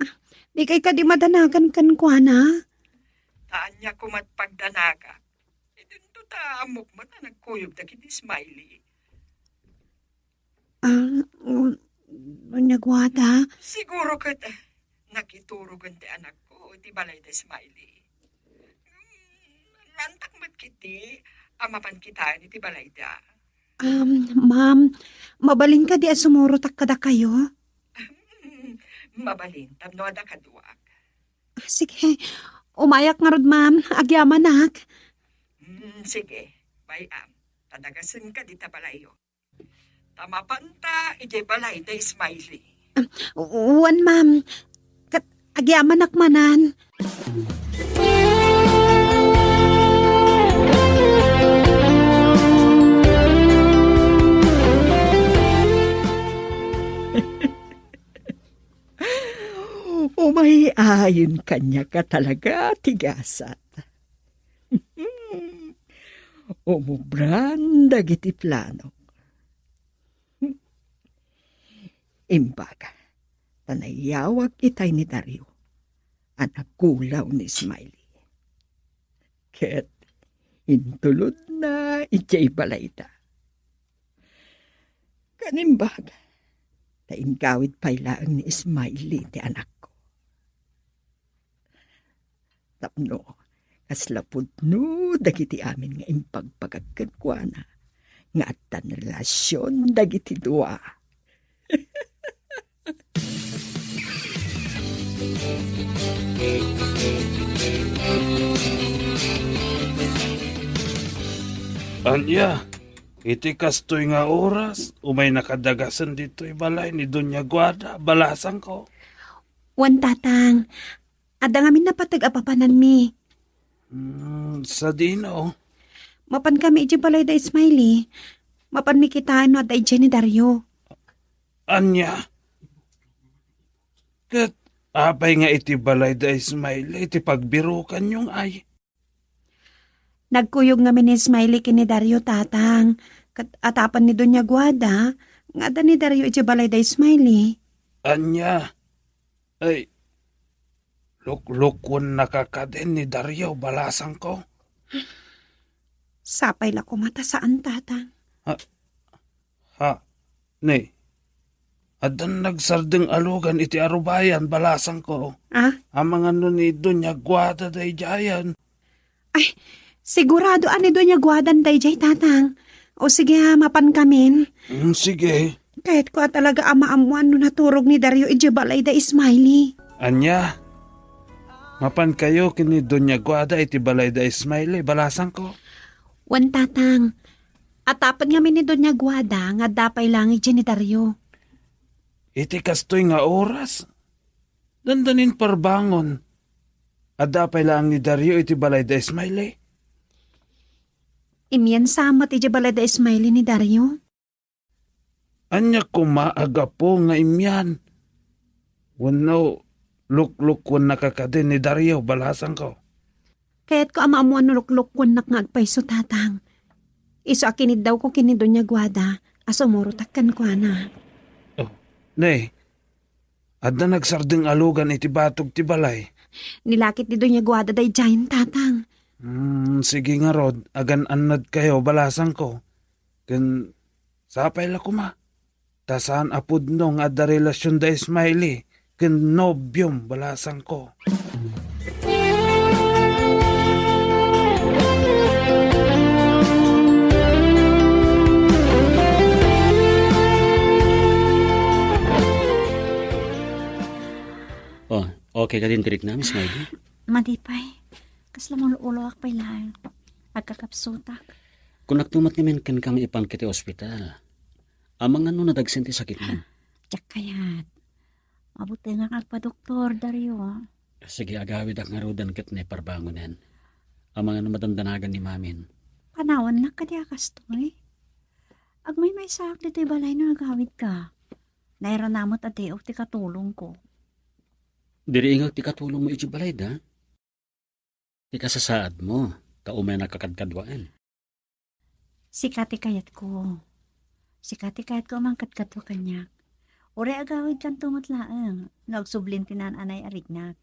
Ah, dikay kadi madanagan kenkuana? Ta ania komat pagdanagak? Idinto ta ammok met a nagkuyog dagiti Smiley. Ah, um, Doña Guada? Siguro ket nakiturogen ti anakko iti balay da Smiley. Hmm, lantak met ketdi a mapan kitaen iti balayda. Um, ma'am, mabalin kadi a sumurotak kadakayo? Mabalin, tapno adda kaduak. Ah, sige. Umayak ngarud, ma'am. Agyamanak. Hmm, sige. Bay-am. Tadagasenka dita balayyo. Ta mapanta idiay balay da Smiley. Wen, ma'am. Ket agyamanak manen. Umay-ayen kaniak a talaga ti gasat. Umubran dagiti planok. Imbaga, ta naiyawag itay ni Dario a nagulaw ni Smiley. Ket Intulodna idiay balayda. Kanimbag, ta inggawid pay laeng ni Ismaili ti anakko. Tapno, kasla pudno dagiti amin nga impagpagak kenkuana, nga addan relasion dagiti dua. Ania, iti kastoy nga oras, umaynaka dagasen ditoy balay ni Doña Guada, balasangko? Wen, Tatang. Adda ngamin napateg a papananmi. Hmm, sadino? Mapankami idiay balay da Ismaili. Mapanmi kitaen no adda idiay ni Dario. Ania? Ket apay nga iti balay da Ismaili iti pagbirukanyo ngay? Nagkuyog ngamin ni Ismaili ken ni Dario, Tatang. Ket atapan ni Doña Guada nga adda ni Dario idiay balay da Ismaili. Ania? Ay, luklukonnaka kadin ni Dario, balasangko? Sapay la koma ta saan, Tatang. Ha? Ha? Ne, addan nagsardeng a lugan iti arubayan, balasangko. Ah? Amangan no ni Doña Guada daydiayen. Ay, sigurado a ni Doña Guadan daydiay, Tatang. O sige, ha, mapankamin. Mm, sige. Kayatko a talaga a maammoan no naturog ni Dario idiay balay da Ismaili. Ania? Mapankayo ken ni Doña Guada iti balay da Ismaili, balasangko? Wen, Tatang. Atapen ngamin ni Doña Guada nga adda pay laeng idiay ni Dario. Iti kastoy nga oras, dandanin parbangon. Adda pay laeng ni Dario iti balay da Ismaili? Immian sa met idiay balay da Ismaili ni Dario. Ania koma a gapu nga immian? Wenno, luklukonnaka kadin ni Dario, balasangko? Kayatko a maammoan no luklukkonnak nga agpayso, Tatang. Isu a kiniddawko ken ni Doña Guada a sumurotak kenkuana. Oh, ne, adda nagsardeng a lugan iti batog ti balay. Nilakit ni Doña Guada daydiayen, Tatang. Hmm, sige ngarud, agan-annadkayo, balasangko. Ken sapay la koma. Ta saan a pudno nga adda relasion da Ismaili ken nobiom, balasangko. Oh, okay ka din, tirik na, Miss Maidi? Madi pay. Kasla ulo-uloak pay laeng. Agkakapsutak. Kunak tumat ngamin ken kami ipan kiti ospital. Amangan no nadagsen ti sakitmo. Diak kayat. Mabutengak nga agpadoktor, Dario. Sige, agawidak ngaruden ket naiparbangonen. Amangan no madandanagan ni Mamin. Panawannak kadi a kastoy? Agmaymaysaak ditoy balay no agawidka. Nairana met a diak ti katulongko. Diri ingek ti katulongmo iti balay da? Ti kasasaadmo, ta umaynaka kadkaduaen. Sika ti kayatko. Sika ti kayatko a mangkadkadua kaniak. Uray agawidkanto met laeng, no agsublin ti naan-anay a riknak.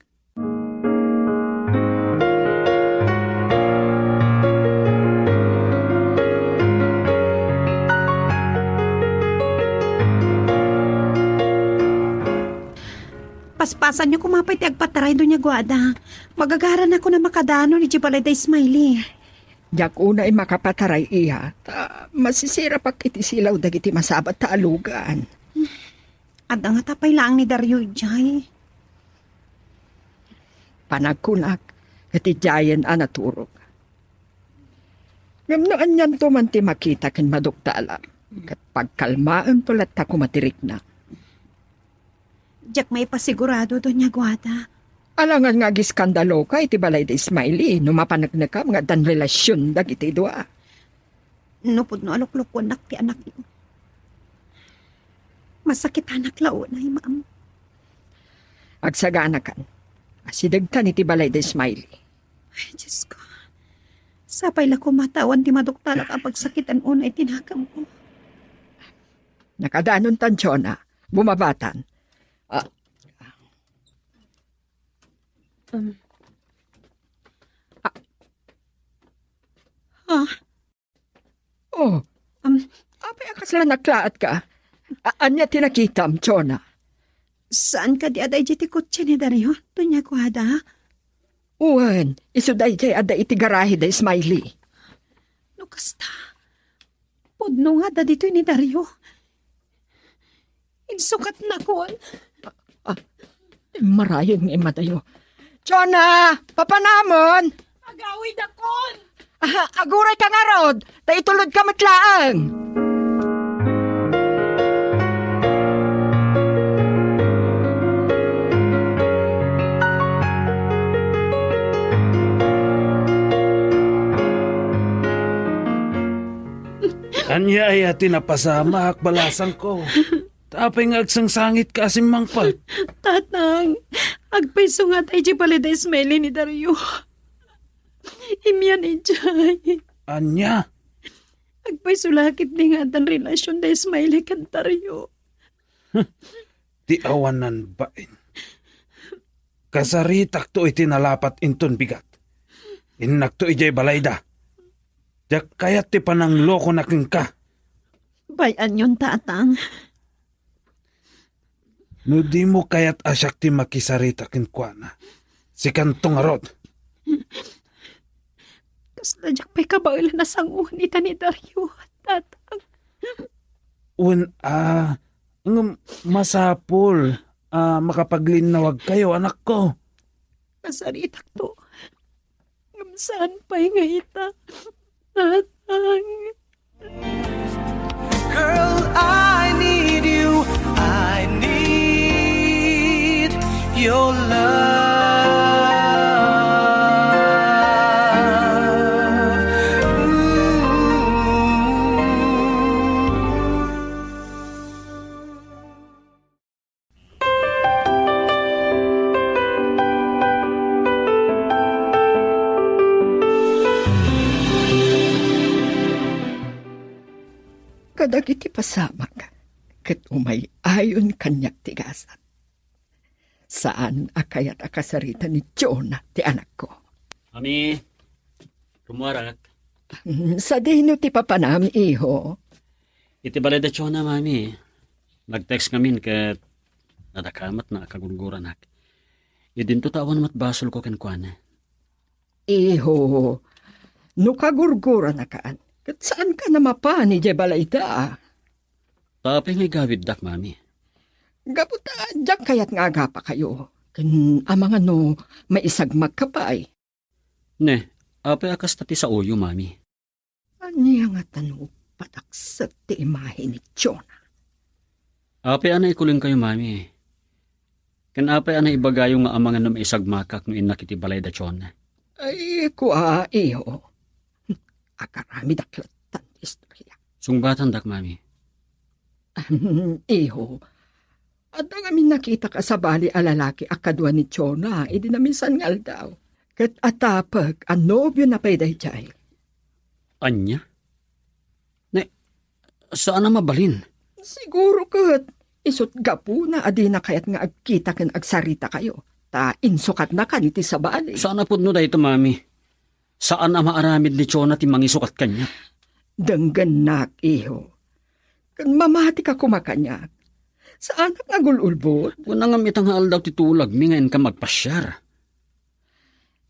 Paspasanyo koma pay ti agpataray, Doña Guada. Magagaranakon a makadanon idiay balay da Ismaili. Diak unay makapataray iya, ta masisirapak iti silaw dagiti masabat ta alugan. Adda ngata pay laeng ni Dario idiay. Panagkunak, ket idiayen a naturog. Ngem no anianto man ti makita ken maduktalak, ket pagkalmaento latta koma ti riknak. Diak maipasigurado, Doña Guada. Alangan nga agiskandaloka iti balay da Ismaili no mapaneknekam nga addan relasion dagiti dua. No pudno a luklukuennak ti anakyo. Masakitanak la unay, ma'am. Agsaganakan. Asidegtan iti balay da Ismaili. Ay, Diyos ko. Sapay la koma ta awan ti maduktalak a pagsakitan unay ti nakemko. Nakadanontan, Jonah. Bumabatan. Ah. Um. Ah. Ah? Oh, um, apay a kasla naklaatka? A-, ania ti nakitam, Chona? Saan kadi a daydi ti kotse ni Dario? Doña Guada? Wen, isu daydiay adda iti garahe da Smiley. No kasta, pudno nga adda ditoy ni Dario. Insukatnakon. Ah, marayen nga immadayo. Chona, papanamon! Agawidakon! Ah, aguray ka ngarud, ta itulod ka met laeng. Ania aya ti napasamak, balasangko? Ta apay nga agsangsangitka a simmangpet? Tatang, agpayso nga tay di balay da Ismael ni Dario. Imian idiay. Ania? Agpayso la ketdi nga addan relasyon da Ismael ken Dario. Ti awanan bain. Kasaritakto iti nalapat inton bigat. Innakto idiay balayda. Diak kayat ti pananglokona kenka. Bay-anyon, Tatang. No dimo kayat a siak ti makisarita kenkuana, sikanto ngarud. Kasla diak pay kabaelan a sanguan ita ni Dario, Tatang. Wen a, ngem masapul a makapaglinnawagkayo, anakko. Kasaritakto. Ngem saan pay nga ita, Tatang. Girl, I need you. I need your love. Ooh. Kadagiti pasamak ket umay-ayon kaniak ti gasat. Saan a kayat a kasarita ni Jonah ti anakko. Mami, rummuarak. Mm, sadino ti papanam, iho? Iti balay da Jonah, Mami. Nag-text ngamin ket nadakamatna a kagurguranak. Idinto ta awan met basolko kenkuana. Iho, no kagurguranakan, ket saanka a mapan idiay balayda? Ta apay nga igawiddak, Mami? Gapu ta diak kayat nga agapakayo, ken amangan no maisagmakka pay. Ne, apay a kasta ti saoyo, Mami? Ania ngata no padakset ti imahe ni Jonah? Apay a naikulenkayo, Mami? Ken apay a naibagayo nga amangan no maisagmakak no innak iti balay da Jonah? Ay, kua, iho. Akaramidak latta ti istorya. Sungbatandak, Mami. Ahem, iho, adda ngamin nakitak a sabali a lalaki a kadua ni Jonah idi naminsan nga aldaw. Ket atapek a nobiona pay daydiay. Ania? Ne, saan a mabalin. Siguro ket isut' gapuna a dina kayat nga agkita ken agsaritakayo, ta insukatnakan iti sabali. Saan a pudno dayta, Mami. Saan a maaramid ni Jonah ti mangisukat kaniak. Denggennak, iho. Ken mamatika koma kaniak. Saanak nga agul-ulbod. Kuna ngem ita nga aldaw ti tulagmi nga inka magpasiar.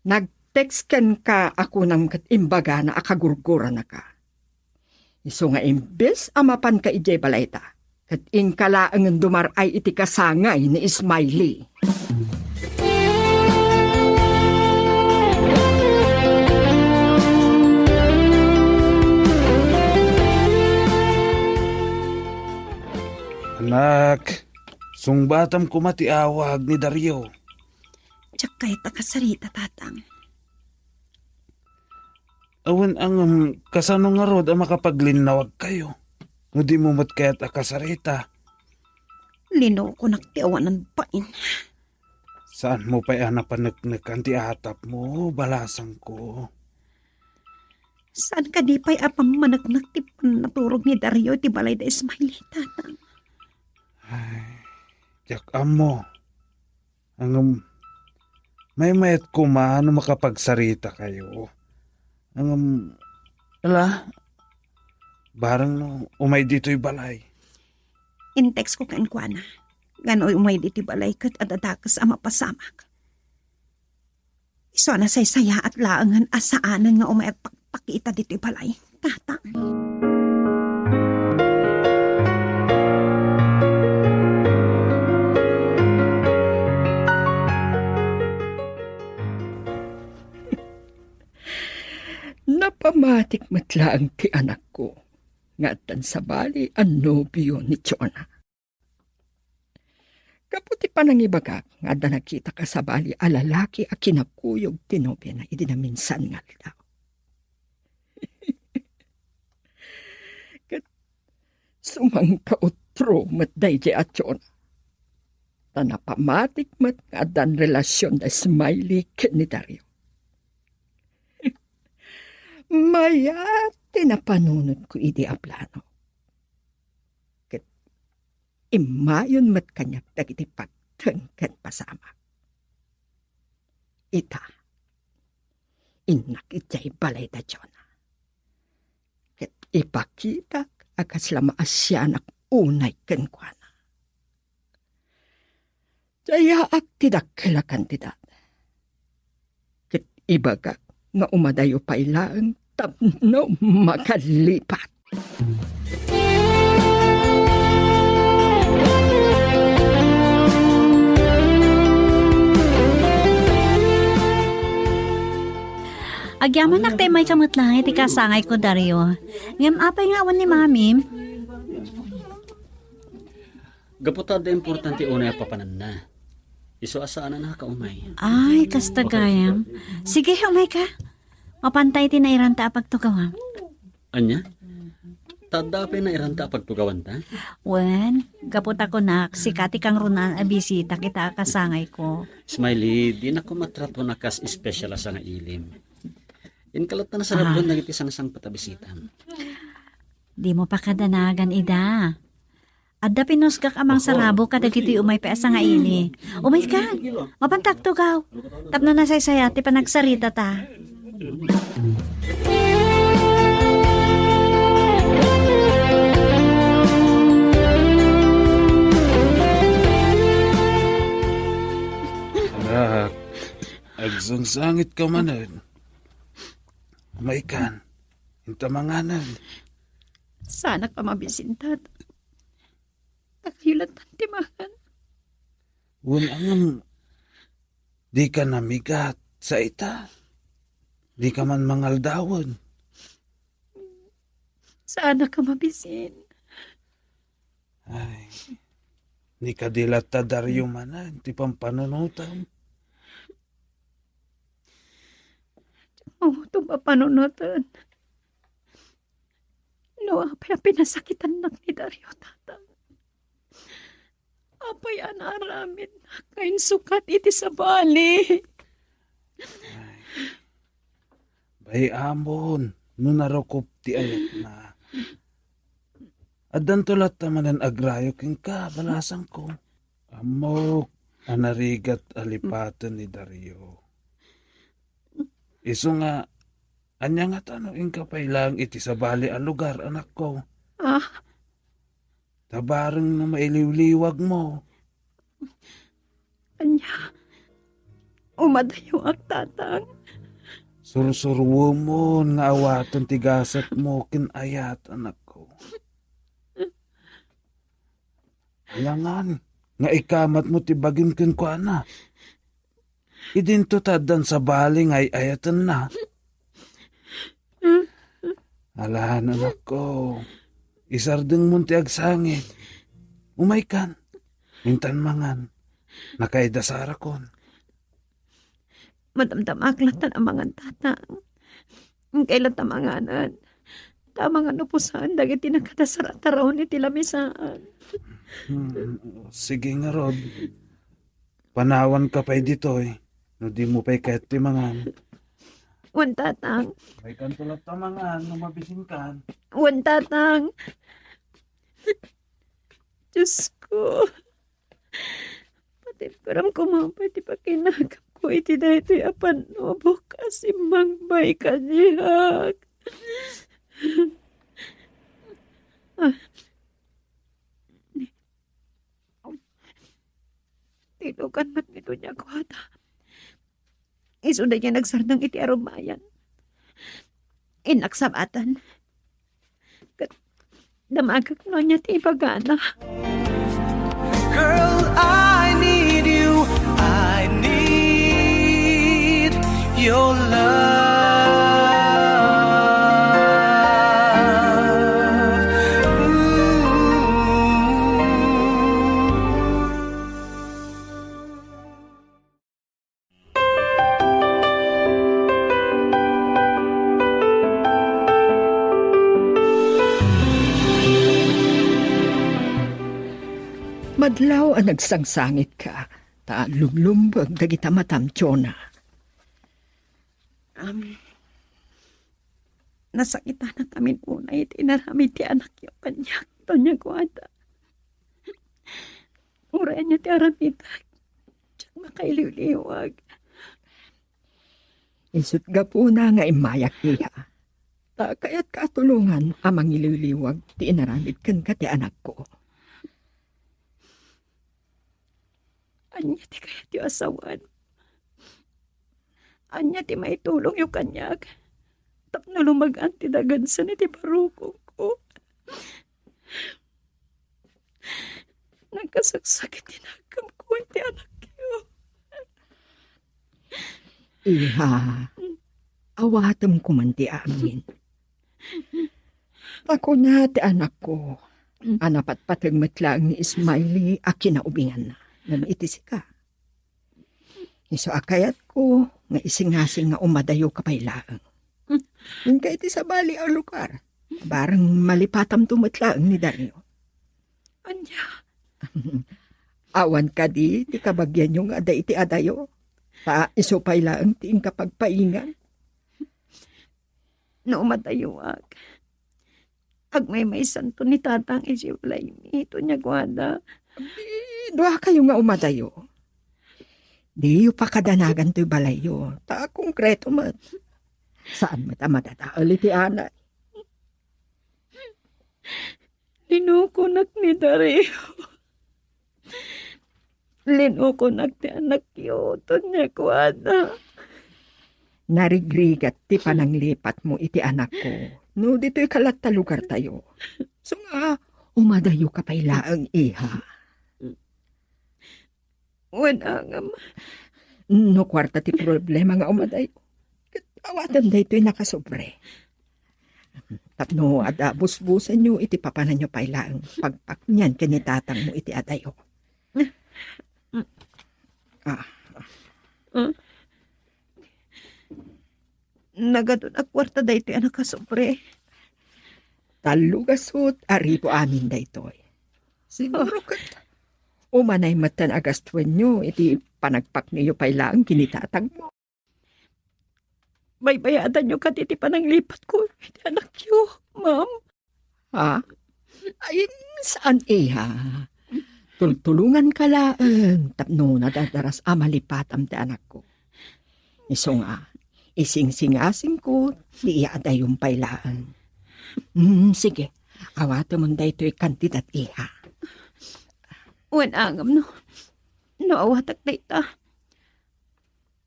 Nag-text kenka a kunam ket imbagana a kagurguranaka. Isu nga imbes a mapanka idiay balayta, ket inka laengen dumar-ay iti kasangay ni Smiley. Anak, sungbatam koma ti awag ni Dario. Diak kayat a kasarita, Tatang. Awan angem, kasano ngarud a makapaglinnawagkayo no dimo met kayat a kasarita? Linokonak ti awanan bain. Saanmo pay a napaneknekan ti atapmo, balasangko? Saan kadi pay a pammaneknek ti pannaturog ni Dario iti balay da Ismael, Tatang? Ay, diak ammo. Ngem, maymayat koma no makapagsaritakayo. Ngem, Ala, bareng no umay ditoy balay. Intextko kenkuana. Ngano umay ditoy balay ket adda dakes a mapasamak. Isu a nasaysayaat laengen a saanen nga umay agpakpakita ditoy balay. Tata. Napamatik met laeng ti anakko nga addan sabali a nobio ni Jonah. Gapu ti panangibagak nga adda nakitak a sabali a lalaki a kinakuyog ti nobiana idi naminsan nga aldaw. Ket sumangkautro met daydi a Jonah. Ta napamatik met nga addan relasion da Smiley ken ni Dario. Mayat ti napanunotko idi a plano. Ket immayon met kaniak dagiti pagteng ken pasamak. Ita, innak idiay balay da Jonah. Ket ipakitak a kasla maasianak unay kenkuana. Dayaak ti dakkel a kantidad. Ket ibagak nga umadayo pay laeng tapno makalipat. Agyamanak ta imayka met laeng iti kasangayko, Dario. Ngem apay nga awan ni Mamim? Gapu ta adda importante unay a papananna. Isu a saan a nakaumay. Ay, kasta gayam. Sige, umayka. Mapantay ti nairanta a pagtugawam. Ania? Ta adda pay nairanta a pagtugawanta? Wen, gapu ta kunak, sika ti kangrunaan a bisitak ita a kasangayko. Smiley, dinakon matratuan a kas espesyal a sangailim. Inka latta nasarabon dagiti sangsangpet a bisitam. Dimo pakadanagan ida. Adda pinusgak a mangsarabo kadagitoy umay pay a sangaili. Umayka, mapanta agtugaw. Tapno nasaysayat ti panagsaritata. Anak, agsangsangitka manen. Umaykan, inta manganen. Saanak a mabisin, Tata. Dakayo latta ti mangan. Wen, ngem, dika namigat, sa ita. Dika man mangaldawen. Saanak a mabisin. Ay, ni kadi latta Dario manen ti pampanunotam. Diak mangutom a panunoten. No apay a pinasakitannak ni Dario, Tatang? Apay a naaramidnak nga insukat iti sabali? Ay, bay-amon no narukop ti ayatna. Addanto latta manen agrayo kenka, balasangko. Ammok a narigat a lipaten ni Dario. Isu nga, ania ngata no inka pay laeng iti sabali a lugar, anakko? Ah? Ta bareng no mailiwliwagmo. Ania? Umadayoak, Tatang. Sursuruemon nga awaten ti gasatmo ken ayat, anakko. Alangan nga ikamatmo ti bagim kenkuana. Idinto ta addan sabali nga ay-ayatenna. Alan, anakko, isardengmon ti agsangit. Umaykan, intan mangan. Nakaidasarakon. Madamdamaak latta a mangan, Tatang. Inkay latta manganen. Ta amangan no pusaen dagiti nakadasar a taraon iti lamisaan. Hmm, sige ngarud. Panawanka pay ditoy, no dimo pay kayat ti mangan. Wen, Tatang. Maykanto latta mangan, no mabisinkan. Wen, Tatang. Diosko. Patimperam koma pay ti pakinakamko iti daytoy a pannubok a simmangbay kaniak. Tilugan met ni Doña Guada. Isu daydiay nagsardeng iti arumayan. Innak sabatan. Ket damagek no ania ti ibagana. Girl, I need you. I need your love. Ooh. Madlaw a nagsangsangitka, ta lumlumbeg dagita matam, Jonah. Am, nasakitanak amin unay ti inaramid ti anakyo kaniak, Doña Guada. Uray ania ti aramidek, diak makailiwliwag. Isut' gapuna nga immayak, iha. Ta kayatka a tulongan a mangiliwliwag ti inaramid kenka ti anakko. Ania ti kayatyo a sawen? Ania ti maitulongyo kaniak tapno lumagan ti dagensen iti barukongko? Nagkasaksakit ti nakemko iti anakyo. Iha, awatem koma ti amin. Ta kuna ti anakko a napatpateg met laeng ni Ismaili a kinaubinganna ngem iti sika. Isu a kayatko nga isingasing nga umadayoka pay laeng. Inka iti sabali a lugar. Bareng malipatamto met laeng ni Dario. Ania? Awan kadi ti kabagianyo nga adda iti adayo? Ta isu pay laeng ti inka pagpaingan. No umadayoak, agmaymaysanto ni Tatang idiay balaymi, Doña Guada. Di, duakayo nga umadayo. Diyo pakadanagan toy balayyo, ta konkreto met. Saan met a madadael iti anay. Linukonak ni Dario. Linukonak ti anakyo, Doña Guada. Narigrigat ti pananglipatmo iti anakko no ditoy ka latta lugartayo. Isu nga, umadayoka pay laeng, iha. Wen, angam. No kuarta ti problema nga umadayo, ket awatem daytoy nakasobre. Tapno adda busbusenyo iti papananyo pay laeng pagpaknian ken ni tatangmo iti adayo. Ah. Ah. Nagadun a kuarta daytoy a nakasobre. Tallo gasut a ribu amin daytoy. Siguro ket umanay metten a gastuenyo iti panagpakniyo pay laeng ken ni tatangmo. Baybayatanyo kadi ti pananglipatko iti anakyo, ma'am? Ha? Ay, saan, iha. Tultulonganka laeng tapno nadardaras a malipatam ti anakko. Isu nga, isingsingasingko ti iadayom pay laeng. Hmm, sige, awatemon daytoy kantidat, iha. Wen, angam no, no awatek dayta.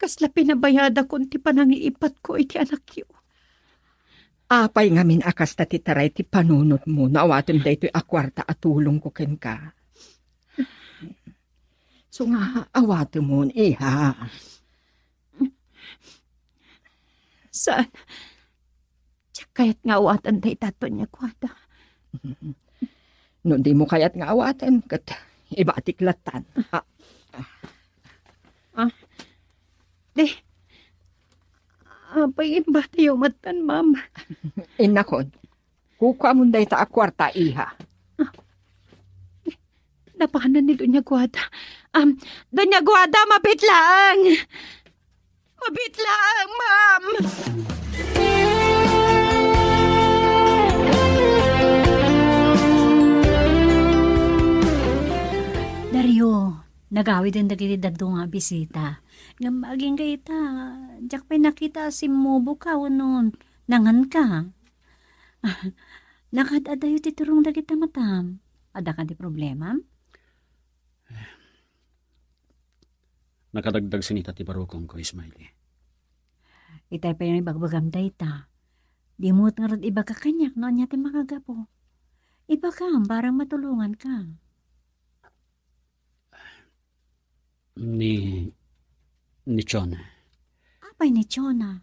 Kasla pinabayadakon ti pananglipatko iti anakyo. Apay ngamin a kasta ti taray ti panunotmo no awatem daytoy a kuarta a tulongko kenka? Isu nga, awatemon, iha. Saan? Diak kayat nga awaten dayta, Doña Guada. No dimo kayat nga awaten, ket ibatik lattan. Ah, ah. Ah. Di. Apay imbatayo metten, ma'am? Innakon. Kukuamon dayta a kuarta, iha. Ah. Napanan ni Doña Guada. Am, Doña Guada, mabiit laeng! Mabiit laeng, ma'am! Dario, nagawiden dagiti dadduma a bisita. Ngem agingga ita, diak pay nakita a simmuboka wenno nanganka. Nakaad-adayo ti turong dagita matam. Adda kadi problemam? Nakadagdag sinita ti barukongko, Ismaili. Itay pay nga ibagbagam dayta. Dimo met ngarud ibaga kaniak no ania ti makagapu. Ibagam, barang matulonganka. Ni, ni Chona. Apay ni Chona?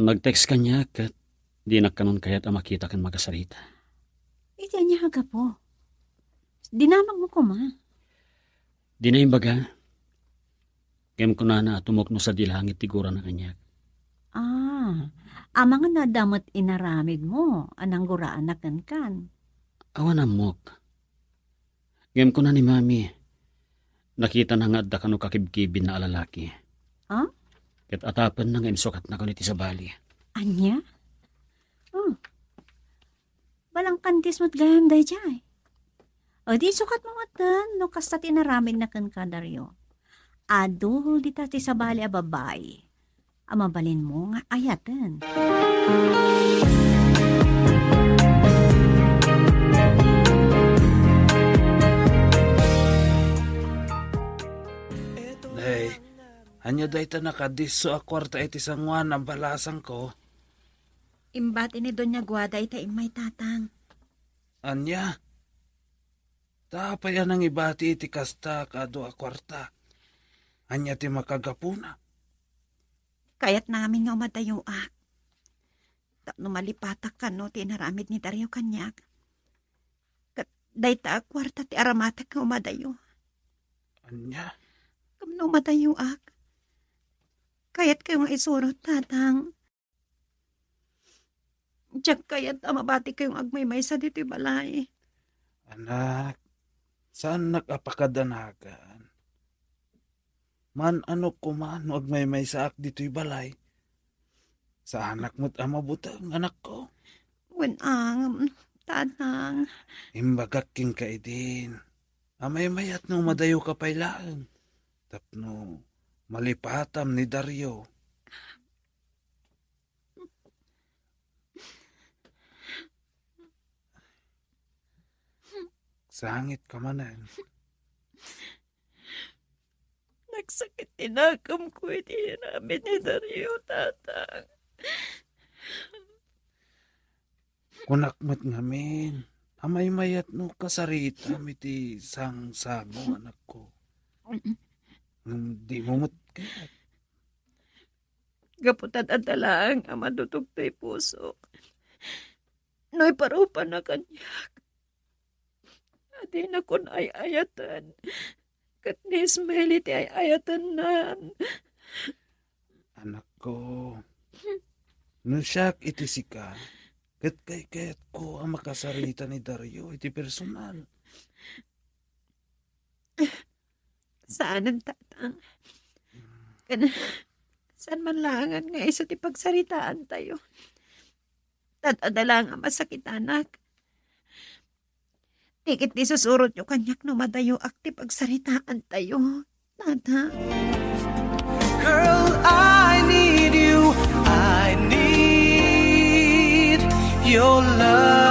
Nag-text kaniak ket dinak kanon kayat a makita ken makasarita. Iti ania a gapu? Dinamagmo koma. Dina imbaga. Ngem kunana a tumukno sadi langit ti gurana kaniak. Ah, amangan adda met inaramidmo a nangguraanak kenkan. Awan ammok. Ngem kuna ni Mami, nakitana nga adda kano kakibkibinna a lalaki. Ah? Ket atapenna nga insukatna kano iti sabali. Ania? Oh. Balangkandis met gayam daydiay. O di sukatmo met no kasta ti inaramidna kenka, Dario. Adu dita ti sabali a babai a mabalinmo nga ayaten. Nay, ania dayta nakadisso a kuarta iti sangoan a balasangko? Imbati ni Doña Guada ita immay, Tatang. Ania? Ta apay a nangibati iti kasta kadu a kuarta? Ania ti makagapuna? Kayatna ngamin nga umadayoak. Tapno malipatak kano ti inaramid ni Dario kaniak. Ket dayta a kuarta ti aramatek nga umadayo. Ania? Tapno umadayoak. Kayatkayo nga isurot, Tatang. Diak kayat a mabatikayo nga agmaymaysa ditoy balay. Anak, saannak a pakadanagan. Maan-anok koma no agmaymaysaak ditoy balay. Saanak met a mabuteng, anakko. Wen, Tatang. Imbagak kenka idin a maymayat no madayoka pay laeng tapno malipatam ni Dario. Sangit ka manen. Nagsakit ti nakemko iti inaramid ni Dario, Tatang. Kunak met ngamin a maymayat no kasaritam iti sangsango, anakko. Ngem dimo met kayat. Gapu ta adda laeng a madutog toy pusok. No iparupanak kaniak, a dinakon ay-ayaten, ket ni Ismael ti ay-ayatennan. Anakko, no siak iti sika, ket kaykayatko a makasarita ni Dario iti personal. Saanen, Tatang. Ken, saan man laengen nga isu ti pagsaritaantayo. Adda laeng a masakitanak. Ti ket ti susurotyo kaniak no madayoak ti pagsaritaantayo, Tatang. Girl, I need you. I need your love.